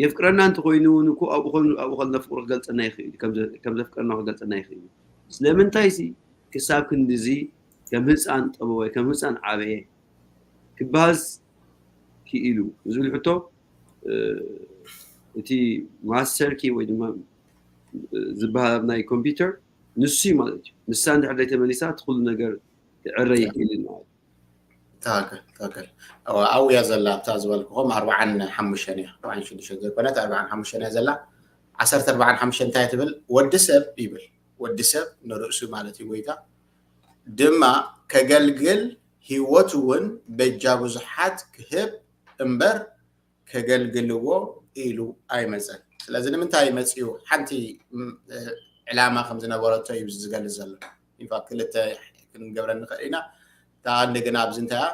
የፍቅረና እንተኮይኑ እውን እኮ ኣብኡ ከለና ፍቅሩ ክገልፀና ይኽእል እዩ፣ ከም ዘፍቀረና ክገልፀና ይኽእል እዩ። ስለምንታይ ሲ ክሳብ ክንድዚ ከም ህፃን ጠበወ ከም ህፃን ዓበየ ክበሃልስ ክኢሉ ዝብል ሕቶ እቲ ማስተር ኪ ወይ ድማ ዝበሃል ኣብ ናይ ኮምፒውተር ንሱ ማለት እዩ። ንሳ እንድሕር ዘይተመሊሳ እቲ ኩሉ ነገር ክዕረ ይኽእል እዩ ማለት እዩ። ትክክል ትክክል ኣብኡ እያ ዘላ ኣብታ ዝበልኩኹም ኣርባዓን ሓሙሽተን እያ ኣርባዓን ሽዱሽተን ዘይኮነት ኣርባዓን ሓሙሽተን እያ ዘላ ዓሰርተ ኣርባዓን ሓሙሽተን እንታይ ትብል ወዲ ሰብ ይብል ወዲ ሰብ ንርእሱ ማለት እዩ ጎይታ ድማ ከገልግል ህይወቱ እውን በጃ ብዙሓት ክህብ እምበር ከገልግልዎ ኢሉ ኣይመፀን። ስለዚ ንምንታይ መፅኡ ሓንቲ ዕላማ ከም ዝነበረቶ እዩ ዝገልፅ ዘሎ። ኢንፋክት ክልተ ክንገብረ ንኽእል ኢና። እታ ቀንዲ ግን ኣብዚ እንታይ እያ?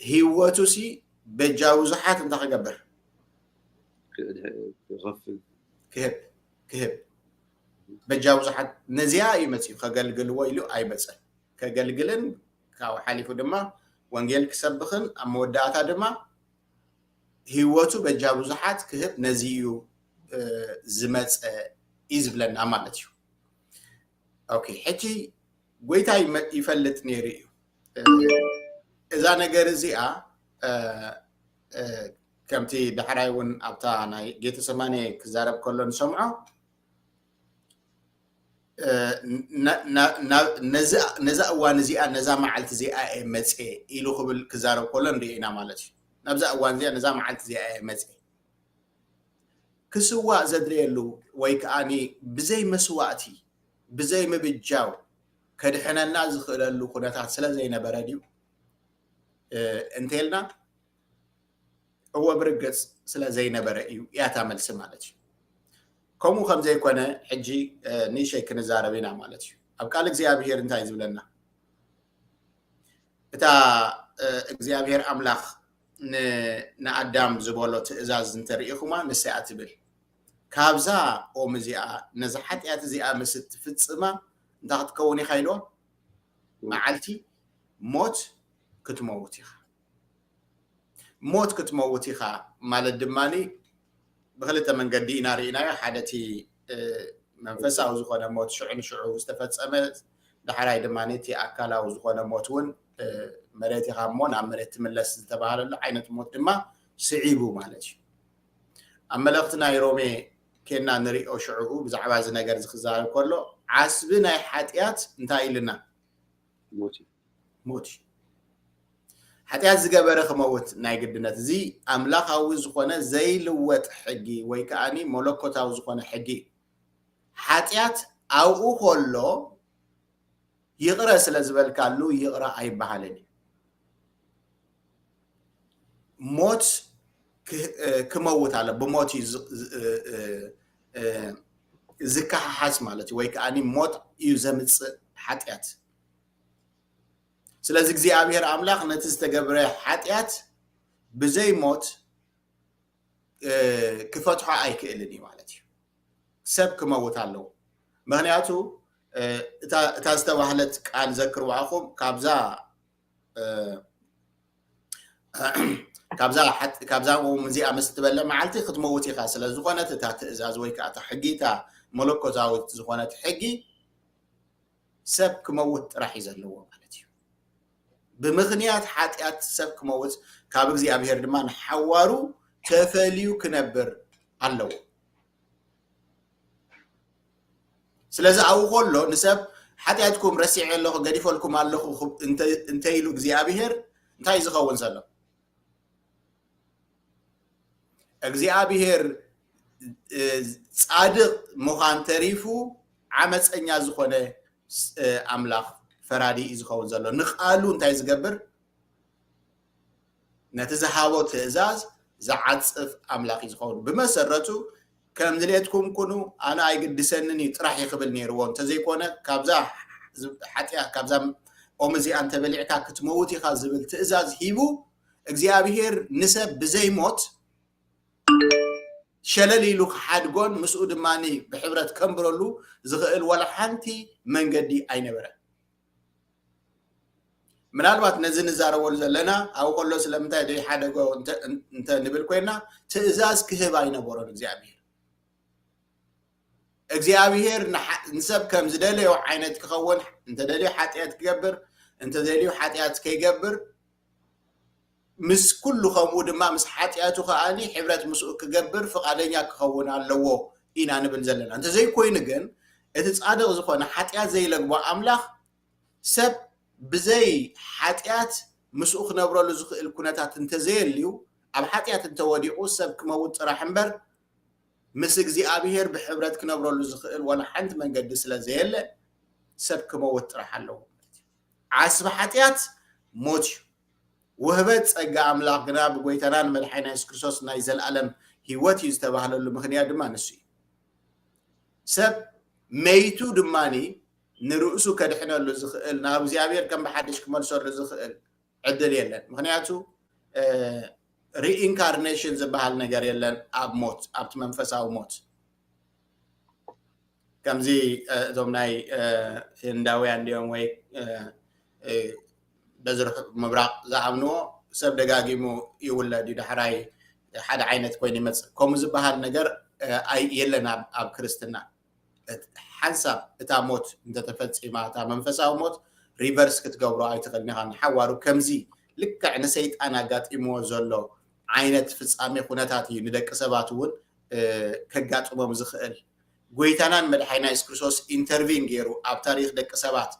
ህይወቱ ሲ በጃ ብዙሓት እንታይ ክገብር? ክኸፍል ክህብ ክህብ በጃ ብዙሓት ነዚኣ እዩ መፅኡ። ከገልግልዎ ኢሉ ኣይመፀን። ከገልግልን ካብኡ ሓሊፉ ድማ ወንጌል ክሰብኽን ኣብ መወዳእታ ድማ ህይወቱ በጃ ብዙሓት ክህብ ነዚ እዩ ዝመፀ እዩ ዝብለና ማለት እዩ። ኦኬ ሕጂ ጎይታ ይፈልጥ ነይሩ እዩ እዛ ነገር እዚኣ ከምቲ ዳሕራይ እውን ኣብታ ናይ ጌተሰማኔ ክዛረብ ከሎ ንሰምዖ ነዛ እዋን እዚኣ ነዛ መዓልቲ እዚኣ እየ መፅየ ኢሉ ክብል ክዛረብ ከሎ ንሪኦ ኢና ማለት እዩ። ናብዛ እዋን እዚኣ ነዛ መዓልቲ እዚኣ እየ መፅየ ክስዋእ ዘድልየሉ ወይ ከዓኒ ብዘይ መስዋእቲ፣ ብዘይ ምብጃው ከድሕነና ዝኽእለሉ ኩነታት ስለ ዘይነበረ ድዩ እንተልና፣ እወ ብርግጽ ስለ ዘይነበረ እዩ እያታ መልሲ ማለት እዩ። ከምኡ ከም ዘይኮነ ሕጂ ንእሸይ ክንዛረብ ኢና ማለት እዩ። ኣብ ቃል እግዚኣብሔር እንታይ ዝብለና? እታ እግዚኣብሔር ኣምላኽ ንኣዳም ዝበሎ ትእዛዝ እንተርኢኹማ ንስያ ትብል፣ ካብዛ ኦም እዚኣ ነዚ ሓጢኣት እዚኣ ምስ እትፍጽማ እንታይ ክትከውን ኢኻ ኢልዋ? መዓልቲ ሞት ክትመውት ኢኻ። ሞት ክትመውት ኢኻ ማለት ድማ ብክልተ መንገዲ ኢና ርኢናዮ። ሓደ እቲ መንፈሳዊ ዝኾነ ሞት ሽዑ ንሽዑ ዝተፈጸመ፣ ዳሕራይ ድማ እቲ ኣካላዊ ዝኾነ ሞት እውን መሬት ኢኻ እሞ ናብ መሬት ትምለስ ዝተባሃለሉ ዓይነት ሞት ድማ ስዒቡ ማለት እዩ። ኣብ መልእኽቲ ናይ ሮሜ ኬና ንሪኦ ሽዑኡ ብዛዕባ እዚ ነገር እዚ ክዛረብ ከሎ ዓስቢ ናይ ሓጢኣት እንታይ ኢልና? ሞት እዩ። ሓጢኣት ዝገበረ ክመውት ናይ ግድነት። እዚ ኣምላኻዊ ዝኾነ ዘይልወጥ ሕጊ ወይ ከዓኒ መለኮታዊ ዝኾነ ሕጊ እዩ። ሓጢኣት ኣብኡ ከሎ ይቕረ ስለ ዝበልካሉ ይቕረ ኣይበሃልን እዩ። ሞት ክመውት ኣሎ። ብሞት እዩ ዝከሓሓስ ማለት እዩ። ወይ ከዓኒ ሞት እዩ ዘምፅእ ሓጢኣት። ስለዚ እግዚኣብሔር ኣምላኽ ነቲ ዝተገብረ ሓጢኣት ብዘይ ሞት ክፈትሖ ኣይክእልን እዩ ማለት እዩ። ሰብ ክመውት ኣለዎ። ምክንያቱ እታ ዝተባህለት ቃል ዘክርዋ ኢኹም፣ ካብዛ ካብዛ ኦም እዚኣ ምስ ትበልዕ መዓልቲ ክትመውት ኢኻ ስለ ዝኾነት፣ እታ ትእዛዝ ወይ ከዓ እታ ሕጊ፣ እታ መለኮታዊት ዝኾነት ሕጊ ሰብ ክመውት ጥራሕ እዩ ዘለዎ ማለት እዩ። ብምኽንያት ሓጢኣት ሰብ ክመውት፣ ካብ እግዚኣብሔር ድማ ንሓዋሩ ተፈልዩ ክነብር ኣለዎ። ስለዚ ኣብኡ ከሎ ንሰብ ሓጢኣትኩም ረሲዐ ኣለኹ፣ ገዲፈልኩም ኣለኹ እንተ ኢሉ እግዚኣብሔር እንታይ እዩ ዝኸውን ዘሎ? እግዚኣብሔር ጻድቕ ምዃን ተሪፉ ዓመፀኛ ዝኾነ ኣምላኽ ፈራዲ እዩ ዝኸውን ዘሎ። ንቃሉ እንታይ ዝገብር? ነቲ ዝሃቦ ትእዛዝ ዝዓጽፍ ኣምላኽ እዩ ዝኸውን። ብመሰረቱ ከም ድሌትኩም ኩኑ ኣነ ኣይግድሰንን እዩ ጥራሕ እዩ ክብል ነይርዎ። እንተዘይኮነ ካብዛ ሓጢኣት ካብዛ ኦም እዚኣ እንተበሊዕካ ክትመውት ኢኻ ዝብል ትእዛዝ ሂቡ እግዚኣብሔር ንሰብ ብዘይ ሞት ሸለል ኢሉ ክሓድጎን ምስኡ ድማ ብሕብረት ከንብረሉ ዝኽእል ዋላ ሓንቲ መንገዲ ኣይነበረን። ምናልባት ነዚ ንዛረበሉ ዘለና ኣብኡ ከሎ ስለምንታይ ዘይሓደጎ እንተ ንብል ኮይና ትእዛዝ ክህብ ኣይነበሮን እግዚኣብሔር። እግዚኣብሔር ንሰብ ከም ዝደለዮ ዓይነት ክኸውን እንተደልዩ ሓጢኣት ክገብር እንተደልዩ ሓጢኣት ከይገብር ምስ ኩሉ ከምኡ ድማ ምስ ሓጢኣቱ ከኣኒ ሕብረት ምስኡ ክገብር ፍቓደኛ ክኸውን ኣለዎ ኢና ንብል ዘለና። እንተዘይኮይኑ ግን እቲ ጻድቕ ዝኾነ ሓጢኣት ዘይለግቦ ኣምላኽ ሰብ ብዘይ ሓጢኣት ምስኡ ክነብረሉ ዝኽእል ኩነታት እንተዘየልዩ ኣብ ሓጢኣት እንተወዲቑ ሰብ ክመውት ጥራሕ እምበር ምስ እግዚኣብሔር ብሕብረት ክነብረሉ ዝኽእል ዋላ ሓንቲ መንገዲ ስለ ዘየለ ሰብ ክመውት ጥራሕ ኣለዎ። ዓስቢ ሓጢኣት ሞት እዩ። ውህበት ጸጋ ኣምላኽ ግና ብጎይታናን መድሓኒና የሱስ ክርስቶስ ናይ ዘለኣለም ህይወት እዩ ዝተባህለሉ ምኽንያት ድማ ንሱ እዩ። ሰብ መይቱ ድማኒ ንርእሱ ከድሕነሉ ዝኽእል ናብ እግዚኣብሔር ከም ብሓድሽ ክመልሰሉ ዝኽእል ዕድል የለን። ምኽንያቱ reincarnation ዝበሃል ነገር የለን ኣብ ሞት ኣብቲ መንፈሳዊ ሞት። ከምዚ እዞም ናይ ህንዳውያን እንዲኦም ወይ በዚ ርሑቕ ምብራቕ ዝኣምንዎ ሰብ ደጋጊሙ ይውለድ እዩ ዳሕራይ ሓደ ዓይነት ኮይኑ ይመፅእ። ከምኡ ዝበሃል ነገር የለን ኣብ ክርስትና። ሓንሳብ እታ ሞት እንተተፈፂማ እታ መንፈሳዊ ሞት ሪቨርስ ክትገብሮ ኣይትኽእልን ኢኻ። ንሓዋሩ ከምዚ ልክዕ ንሰይጣን ኣጋጢምዎ ዘሎ ዓይነት ፍፃሜ ኩነታት እዩ ንደቂ ሰባት እውን ከጋጥሞም ዝኽእል። ጎይታናን መድሓኒና የሱስ ክርስቶስ ኢንተርቪን ገይሩ ኣብ ታሪኽ ደቂ ሰባት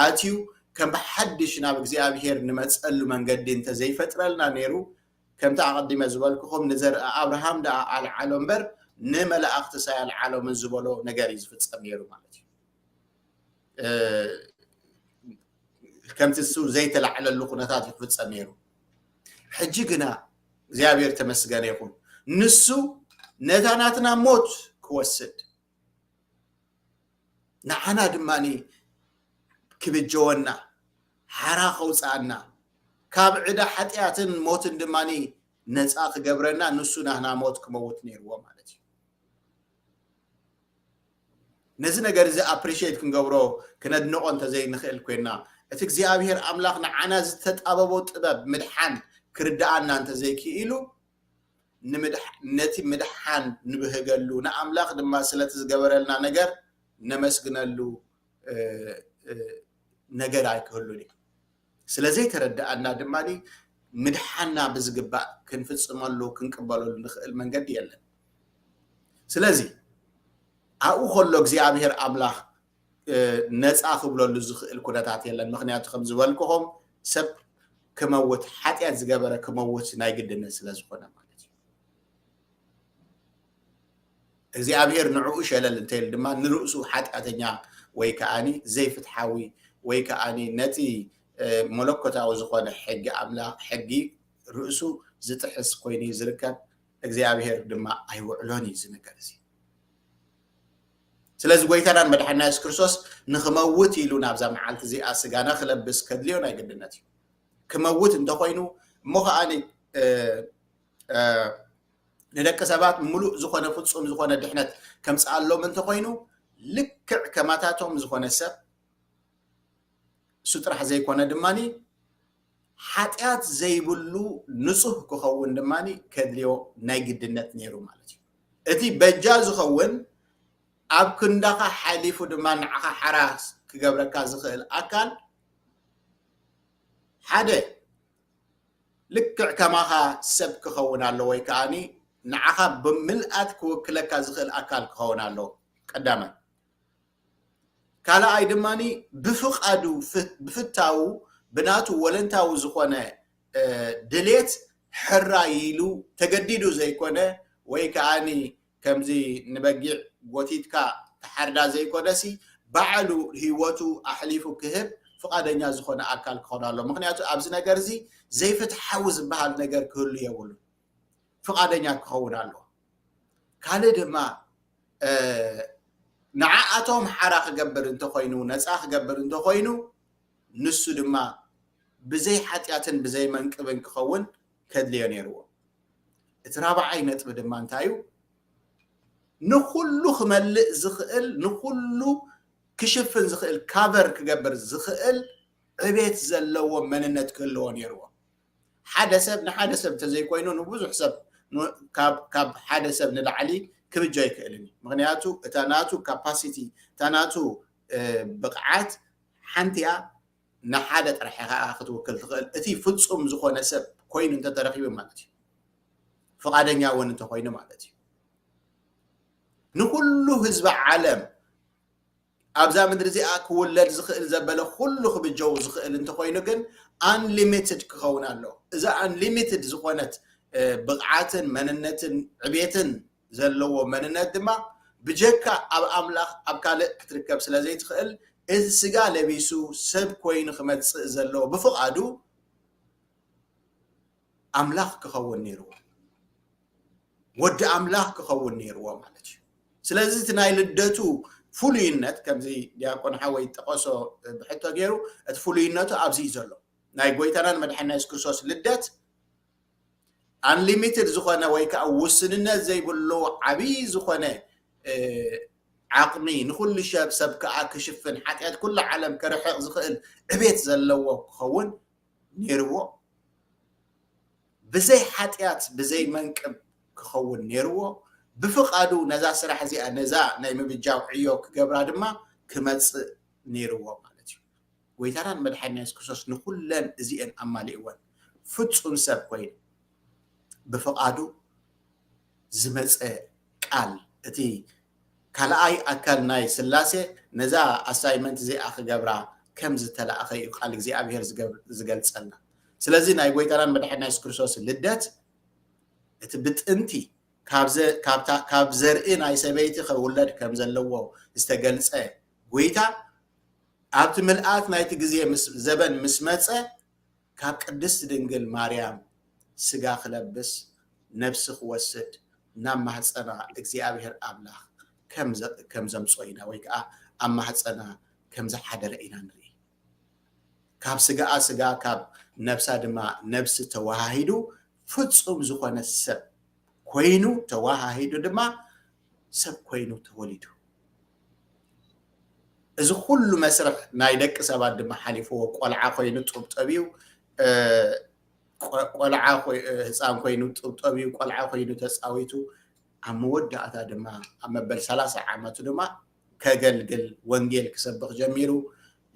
ኣትዩ ከም ብሓድሽ ናብ እግዚኣብሄር ንመፀሉ መንገዲ እንተዘይፈጥረልና ነይሩ ከምቲ ኣቐዲመ ዝበልኩኹም ንዘርኢ ኣብርሃም ደኣ ኣልዓሎ እምበር ንመላእኽትስ ኣየልዓሎምን ዝበሎ ነገር እዩ ዝፍጸም ነይሩ ማለት እዩ። ከምቲ እሱ ዘይተላዕለሉ ኩነታት እዩ ክፍጸም ነይሩ። ሕጂ ግና እግዚኣብሔር ተመስገነ ይኹን፣ ንሱ ነታ ናትና ሞት ክወስድ፣ ንዓና ድማ ክብጀወና፣ ሓራ ከውፅኣና፣ ካብ ዕዳ ሓጢኣትን ሞትን ድማ ነፃ ክገብረና ንሱ ናህና ሞት ክመውት ነይርዎ ማለት እዩ። ነዚ ነገር እዚ ኣፕሪሽት ክንገብሮ ክነድንቆ እንተዘይንኽእል ኮይና፣ እቲ እግዚኣብሔር ኣምላኽ ንዓና ዝተጣበቦ ጥበብ ምድሓን ክርድኣና እንተዘይክኢሉ፣ ነቲ ምድሓን ንብህገሉ፣ ንኣምላኽ ድማ ስለቲ ዝገበረልና ነገር ነመስግነሉ ነገር ኣይክህሉን እዩ። ስለዘይተረድኣና ድማ ምድሓና ብዝግባእ ክንፍፅመሉ ክንቅበለሉ ንኽእል መንገዲ የለን። ስለዚ ኣብኡ ከሎ እግዚኣብሔር ኣምላኽ ነፃ ክብለሉ ዝኽእል ኩነታት የለን። ምክንያቱ ከም ዝበልኩኹም ሰብ ክመውት፣ ሓጢኣት ዝገበረ ክመውት ናይ ግድነት ስለ ዝኾነ ማለት እዩ። እግዚኣብሔር ንዕኡ ሸለል እንተይል ድማ ንርእሱ ሓጢኣተኛ ወይ ከዓኒ ዘይፍትሓዊ ወይ ከዓኒ ነቲ መለኮታዊ ዝኾነ ሕጊ ኣምላኽ ሕጊ ርእሱ ዝጥሕስ ኮይኑ እዩ ዝርከብ። እግዚኣብሔር ድማ ኣይውዕሎን እዩ እዚ ነገር እዚ። ስለዚ ጎይታናን መድሓና የሱስ ክርስቶስ ንኽመውት ኢሉ ናብዛ መዓልቲ እዚኣ ስጋና ክለብስ ከድልዮ ናይ ግድነት እዩ። ክመውት እንተኮይኑ እሞ ከዓኒ ንደቂ ሰባት ምሉእ ዝኾነ ፍጹም ዝኾነ ድሕነት ከምፅኣሎም እንተኮይኑ ልክዕ ከማታቶም ዝኾነ ሰብ እሱ ጥራሕ ዘይኮነ ድማ ሓጢኣት ዘይብሉ ንጹህ ክኸውን ድማ ከድልዮ ናይ ግድነት ነይሩ ማለት እዩ። እቲ በጃ ዝኸውን ኣብ ክንዳኻ ሓሊፉ ድማ ንዓኻ ሓራ ክገብረካ ዝኽእል ኣካል ሓደ ልክዕ ከማኻ ሰብ ክኸውን ኣሎ ወይ ከዓኒ ንዓኻ ብምልኣት ክውክለካ ዝኽእል ኣካል ክኸውን ኣሎ ቀዳማይ። ካልኣይ ድማ ብፍቓዱ ብፍታዉ ብናቱ ወለንታዊ ዝኾነ ድሌት ሕራይ ኢሉ ተገዲዱ ዘይኮነ ወይ ከዓኒ ከምዚ ንበጊዕ ጎቲትካ ተሓርዳ ዘይኮነሲ ባዕሉ ህይወቱ ኣሕሊፉ ክህብ ፍቓደኛ ዝኾነ ኣካል ክኾን ኣሎ። ምክንያቱ ኣብዚ ነገር እዚ ዘይፍትሓዊ ዝበሃል ነገር ክህሉ የብሉን። ፍቓደኛ ክኸውን ኣለዎ። ካልእ ድማ ንዓኣቶም ሓራ ክገብር እንተኾይኑ ነፃ ክገብር እንተኾይኑ ንሱ ድማ ብዘይ ሓጢኣትን ብዘይ መንቅብን ክኸውን ከድልዮ ነይርዎ። እቲ ራብዓይ ነጥቢ ድማ እንታይ እዩ? ንኹሉ ክመልእ ዝኽእል ንኹሉ ክሽፍን ዝኽእል ካቨር ክገብር ዝኽእል ዕቤት ዘለዎ መንነት ክህልዎ ነይርዎ። ሓደ ሰብ ንሓደ ሰብ እንተዘይኮይኑ ንብዙሕ ሰብ ካብ ሓደ ሰብ ንላዕሊ ክብጆ ኣይክእልን እዩ። ምክንያቱ እታ ናቱ ካፓሲቲ እታ ናቱ ብቕዓት ሓንቲ እያ ንሓደ ጥራሕ እያ ከዓ ክትውክል ትኽእል። እቲ ፍጹም ዝኾነ ሰብ ኮይኑ እንተተረኺቡ ማለት እዩ። ፍቓደኛ እውን እንተኮይኑ ማለት እዩ። ንኩሉ ህዝቢ ዓለም ኣብዛ ምድሪ እዚኣ ክውለድ ዝኽእል ዘበለ ኩሉ ክብጀው ዝኽእል እንተኮይኑ ግን ኣንሊሚትድ ክኸውን ኣለዎ። እዛ ኣንሊሚትድ ዝኾነት ብቕዓትን መንነትን ዕቤትን ዘለዎ መንነት ድማ ብጀካ ኣብ ኣምላኽ ኣብ ካልእ ክትርከብ ስለ ዘይትኽእል እዚ ስጋ ለቢሱ ሰብ ኮይኑ ክመጽእ ዘለዎ ብፍቓዱ ኣምላኽ ክኸውን ነይርዎ። ወዲ ኣምላኽ ክኸውን ነይርዎ ማለት እዩ። ስለዚ እቲ ናይ ልደቱ ፍሉይነት ከምዚ ዲያቆን ሓወይ ጠቐሶ ብሕቶ ገይሩ እቲ ፍሉይነቱ ኣብዚ እዩ ዘሎ። ናይ ጎይታናን መድሓና የሱስ ክርስቶስ ልደት ኣንሊሚትድ ዝኾነ ወይ ከዓ ውስንነት ዘይብሉ ዓብዪ ዝኾነ ዓቕሚ ንኩሉ ሰብ ሰብ ከዓ ክሽፍን ሓጢኣት ኩሉ ዓለም ከርሕቕ ዝኽእል ዕቤት ዘለዎ ክኸውን ነይርዎ። ብዘይ ሓጢኣት ብዘይ መንቅብ ክኸውን ነይርዎ። ብፍቓዱ ነዛ ስራሕ እዚኣ ነዛ ናይ ምብጃው ዕዮ ክገብራ ድማ ክመፅእ ነይርዎ ማለት እዩ። ጎይታናን መድሓኒና የሱስ ክርስቶስ ንኩለን እዚአን ኣማሊእወን። ፍጹም ሰብ ኮይኑ ብፍቓዱ ዝመፀ ቃል እቲ ካልኣይ ኣካል ናይ ስላሴ ነዛ ኣሳይመንት እዚኣ ክገብራ ከም ዝተላእኸ እዩ ቃል እግዚኣብሔር ዝገብ- ዝገልጸልና። ስለዚ ናይ ጎይታናን መድሓኒና የሱስ ክርስቶስ ልደት እቲ ብጥንቲ ካብ ዘርኢ ናይ ሰበይቲ ክውለድ ከም ዘለዎ ዝተገልጸ ጎይታ ኣብቲ ምልኣት ናይቲ ግዜ ዘበን ምስ መጸ ካብ ቅድስቲ ድንግል ማርያም ስጋ ክለብስ ነብሲ ክወስድ ናብ ማህፀና እግዚኣብሔር ኣምላኽ ከም ዘምፅኦ ኢና ወይ ከዓ ኣብ ማህፀና ከም ዝሓደረ ኢና ንርኢ። ካብ ስጋኣ ስጋ ካብ ነብሳ ድማ ነብሲ ተወሃሂዱ ፍፁም ዝኾነ ሰብ ኮይኑ ተወሃሂዱ ድማ ሰብ ኮይኑ ተወሊዱ። እዚ ኩሉ መስርሕ ናይ ደቂ ሰባት ድማ ሓሊፍዎ ቆልዓ ኮይኑ ጡብ ጠብዩ ቆልዓ ህፃን ኮይኑ ጡብ ጠብዩ ቆልዓ ኮይኑ ተፃዊቱ ኣብ መወዳእታ ድማ ኣብ መበል ሰላሳ ዓመቱ ድማ ከገልግል ወንጌል ክሰብኽ ጀሚሩ።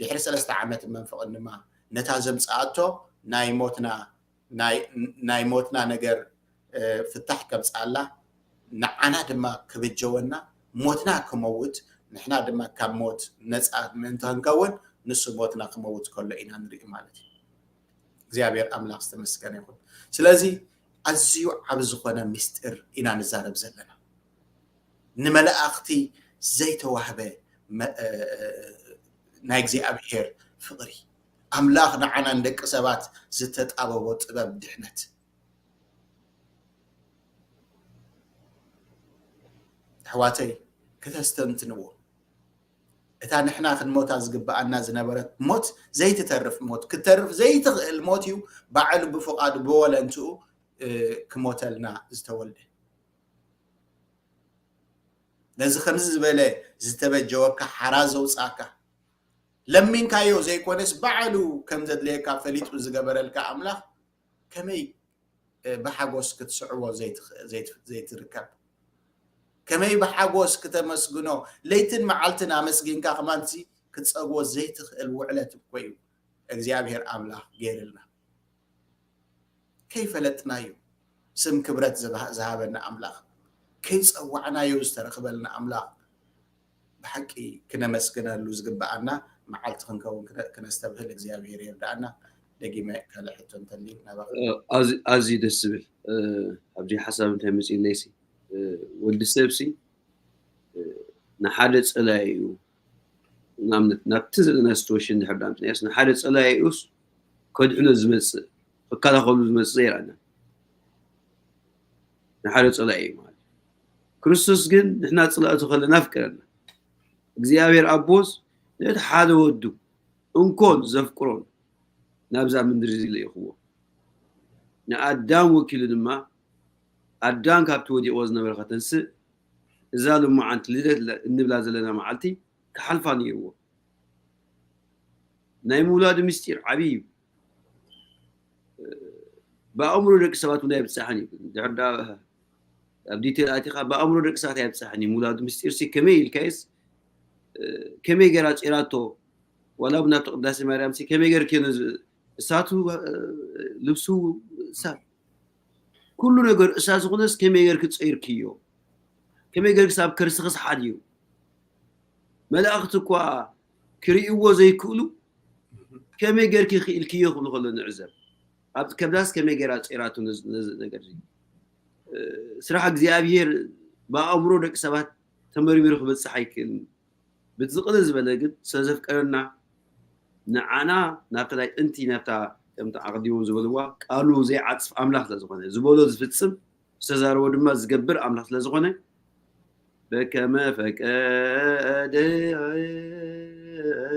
ድሕሪ ሰለስተ ዓመት መንፈቕን ድማ ነታ ዘምፅኣቶ ናይ ሞትና ናይ ሞትና ነገር ፍታሕ ከምፅኣላ ንዓና ድማ ክብጀወና ሞትና ክመውት ንሕና ድማ ካብ ሞት ነፃ ምእንቲ ክንከውን ንሱ ሞትና ክመውት ከሎ ኢና ንርኢ ማለት እዩ። እግዚኣብሔር ኣምላኽ ዝተመስገነ ይኹን። ስለዚ ኣዝዩ ዓብ ዝኾነ ምስጢር ኢና ንዛረብ ዘለና። ንመላእኽቲ ዘይተዋህበ ናይ እግዚኣብሔር ፍቕሪ ኣምላኽ ንዓና ንደቂ ሰባት ዝተጣበቦ ጥበብ ድሕነት ኣሕዋተይ ክተስተንትንዎ እታ ንሕና ክንሞታ ዝግብኣና ዝነበረት ሞት ዘይትተርፍ ሞት ክትተርፍ ዘይትኽእል ሞት እዩ። ባዕሉ ብፍቓዱ ብወለንትኡ ክሞተልና ዝተወልደ ነዚ ከምዚ ዝበለ ዝተበጀወካ ሓራ ዘውፃካ ለሚንካዮ ዘይኮነስ ባዕሉ ከም ዘድለየካ ፈሊጡ ዝገበረልካ ኣምላኽ ከመይ ብሓጎስ ክትስዕቦ ዘይትርከብ ከመይ ብሓጎስ ክተመስግኖ ለይትን መዓልትን ኣመስጊንካ ከማንሲ ክትፀግቦ ዘይትኽእል ውዕለት እኮ እዩ እግዚኣብሔር ኣምላኽ ገይርልና። ከይፈለጥናዩ ስም ክብረት ዝሃበና ኣምላኽ ከይፀዋዕናዩ ዝተረኽበልና ኣምላኽ ብሓቂ ክነመስግነሉ ዝግብኣና መዓልቲ ክንከውን ክነስተብህል እግዚኣብሔር ይርዳኣና። ደጊመ ካልእ ሕቶ እንተልዩ ናባኻ። ኣዝዩ ደስ ዝብል ኣብዚ ሓሳብ እንታይ መፅእለይሲ ወዲ ሰብሲ ንሓደ ፀላኢኡ ናብቲ ዘለና situation ድሕር ዳምፅናዮስ ንሓደ ፀላኢኡስ ከድሕኖ ዝመፅእ ክከላኸሉ ዝመፅእ ዘይረኣና ንሓደ ፀላኢ እዩ ማለት ክርስቶስ ግን ንሕና ፅላእቱ ከለና ኣፍቀረና እግዚኣብሔር ኣቦስ ነቲ ሓደ ወዱ እንኮን ዘፍቅሮን ናብዛ ምድሪ ልኢኽዎ ንኣዳም ወኪሉ ድማ ኣዳም ካብቲ ወዲቕዎ ዝነበረ ከተንስእ እዛ ልሙዓንቲ ልደት እንብላ ዘለና መዓልቲ ክሓልፋ ነይርዎ ናይ ምውላዱ ምስጢር ዓብዪ እዩ ብኣእምሮ ደቂ ሰባት እውን ኣይብፃሕን እዩ ድሕር ኣብ ዲቴል ኣቲኻ ብኣእምሮ ደቂ ሰባት ኣይብፃሕን እዩ ምውላዱ ምስጢር ሲ ከመይ ኢልካይስ ከመይ ገይራ ፂራቶ ዋላ እውን ኣብቲ ቅዳሴ ማርያም ሲ ከመይ ገይር ኬነ እሳቱ ልብሱ እሳት ኩሉ ነገር እሳት ዝኾነስ ከመይ ገይር ክፀይርክዮ ከመይ ገይር ክሳብ ከርሲ ክስሓድ እዩ መላእኽቲ እኳ ክርእይዎ ዘይክእሉ ከመይ ገይርኪ ክኢልክዮ ክብሉ ከሎ ንዕዘብ ኣብ ከብዳስ ከመይ ገይራ ፀይራቱ ነዚ ነገር ስራሕ እግዚኣብሔር ብኣእምሮ ደቂ ሰባት ተመርሚሩ ክበፅሕ ኣይክእልን ብቲ ዝቕልል ዝበለ ግን ስለ ዘፍቀረና ንዓና ናብቲ ናይ ጥንቲ ናብታ ከምቲ ኣቕዲሞም ዝበልዋ ቃሉ ዘይዓፅፍ ኣምላኽ ስለ ዝኾነ ዝበሎ ዝፍፅም ዝተዛረቦ ድማ ዝገብር ኣምላኽ ስለ ዝኾነ በከመ ፈቀደ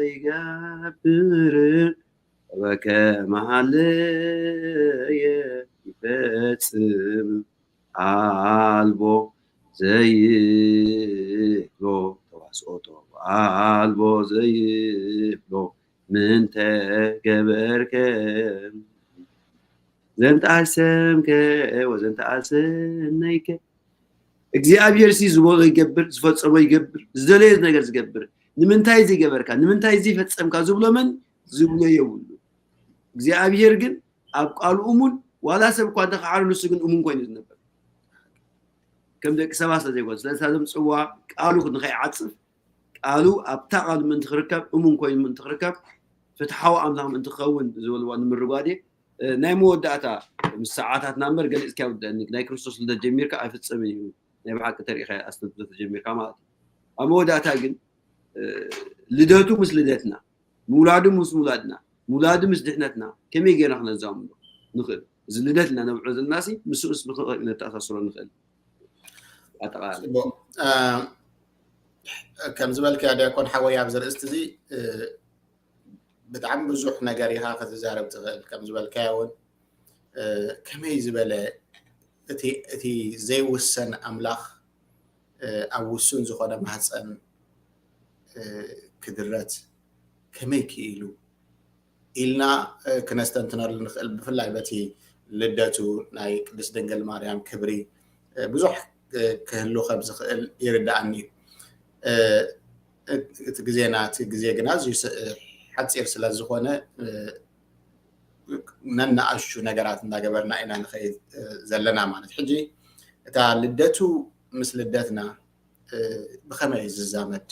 ይገብር በከመ ሃለየ ይፈጽም ኣልቦ ዘይብሎ ተዋስኦቶ ኣልቦ ዘይብሎ ምንተ ገበርከ ዘንተ ኣሰምከ ወዘንተ ኣሰነይከ እግዚኣብሔር ሲ ዝበሎ ይገብር ዝፈጸሞ ይገብር ዝደለየ ነገር ዝገብር ንምንታይ እዚ ገበርካ ንምንታይ እዚ ፈጸምካ ዝብሎ መን ዝብሎ የብሉ እግዚኣብሔር ግን ኣብ ቃሉ እሙን ዋላ ሰብ እኳ እንተኸሓረ ንሱ ግን እሙን ኮይኑ ዝነበር ከም ደቂ ሰባት ስለ ዘይኮነ ስለዚ እታ ዘምፅዋ ቃሉ ንኸይዓፅፍ ቃሉ ኣብታ ቃሉ ምእንቲ ክርከብ እሙን ኮይኑ ምእንቲ ክርከብ ፍትሓዊ ኣምላኽ ምእንቲ ክኸውን ዝበልዋ ንምርጓዴ እ፣ ናይ መወዳእታ ምስ ሰዓታትና እምበር ገሊጽካ ይውደአኒ። ናይ ክርስቶስ ልደት ጀሚርካ ኣይፍጸምን እዩ። ናይ ብሓቂ ተሪኢኻ ኣስተንትኖ ተጀሚርካ ማለት እዩ። ኣብ መወዳእታ ግን፣ እ፣ ልደቱ ምስ ልደትና፣ ምውላዱ ምስ ምውላድና፣ ምውላዱ ምስ ድሕነትና ከመይ ጌርና ክነዛምዶ ንኽእል? እዚ ልደት ኢልና ነብዕሎ ዘለናሲ ምስኡስ ብኸመይ ነተኣሳስሮ ንኽእል? ኣጠቓላሊ። ጽቡቕ። እ፣ ከም ዝበልካዮ ዲያቆን ሓወይ ኣብዚ ርእስቲ እዚ፣ እ፣ ብጣዕሚ ብዙሕ ነገር ኢኻ ክትዛረብ ትኽእል። ከም ዝበልካዮ እውን፣ እ፣ ከመይ ዝበለ እቲ፣ እቲ ዘይውሰን ኣምላኽ፣ እ፣ ኣብ ውሱን ዝኾነ ማህፀን፣ እ፣ ክድረት ከመይ ክኢሉ ኢልና፣ እ፣ ክነስተንትነሉ ንኽእል። ብፍላይ በቲ ልደቱ ናይ ቅድስት ድንግል ማርያም ክብሪ፣ እ፣ ብዙሕ፣ እ፣ ክህሉ ከም ዝኽእል ይርድኣኒ እዩ። እ፣ እቲ ግዜና፣ እቲ ግዜ ግና ኣዝዩ ስ-፣ እ፣ ሓጺር ስለ ዝኾነ፣ እ፣ ነናኣሹ ነገራት እንዳገበርና ኢና ንኸይድ፣ እ፣ ዘለና ማለት። ሕጂ እታ ልደቱ ምስ ልደትና፣ እ፣ ብኸመይ እዩ ዝዛመድ፣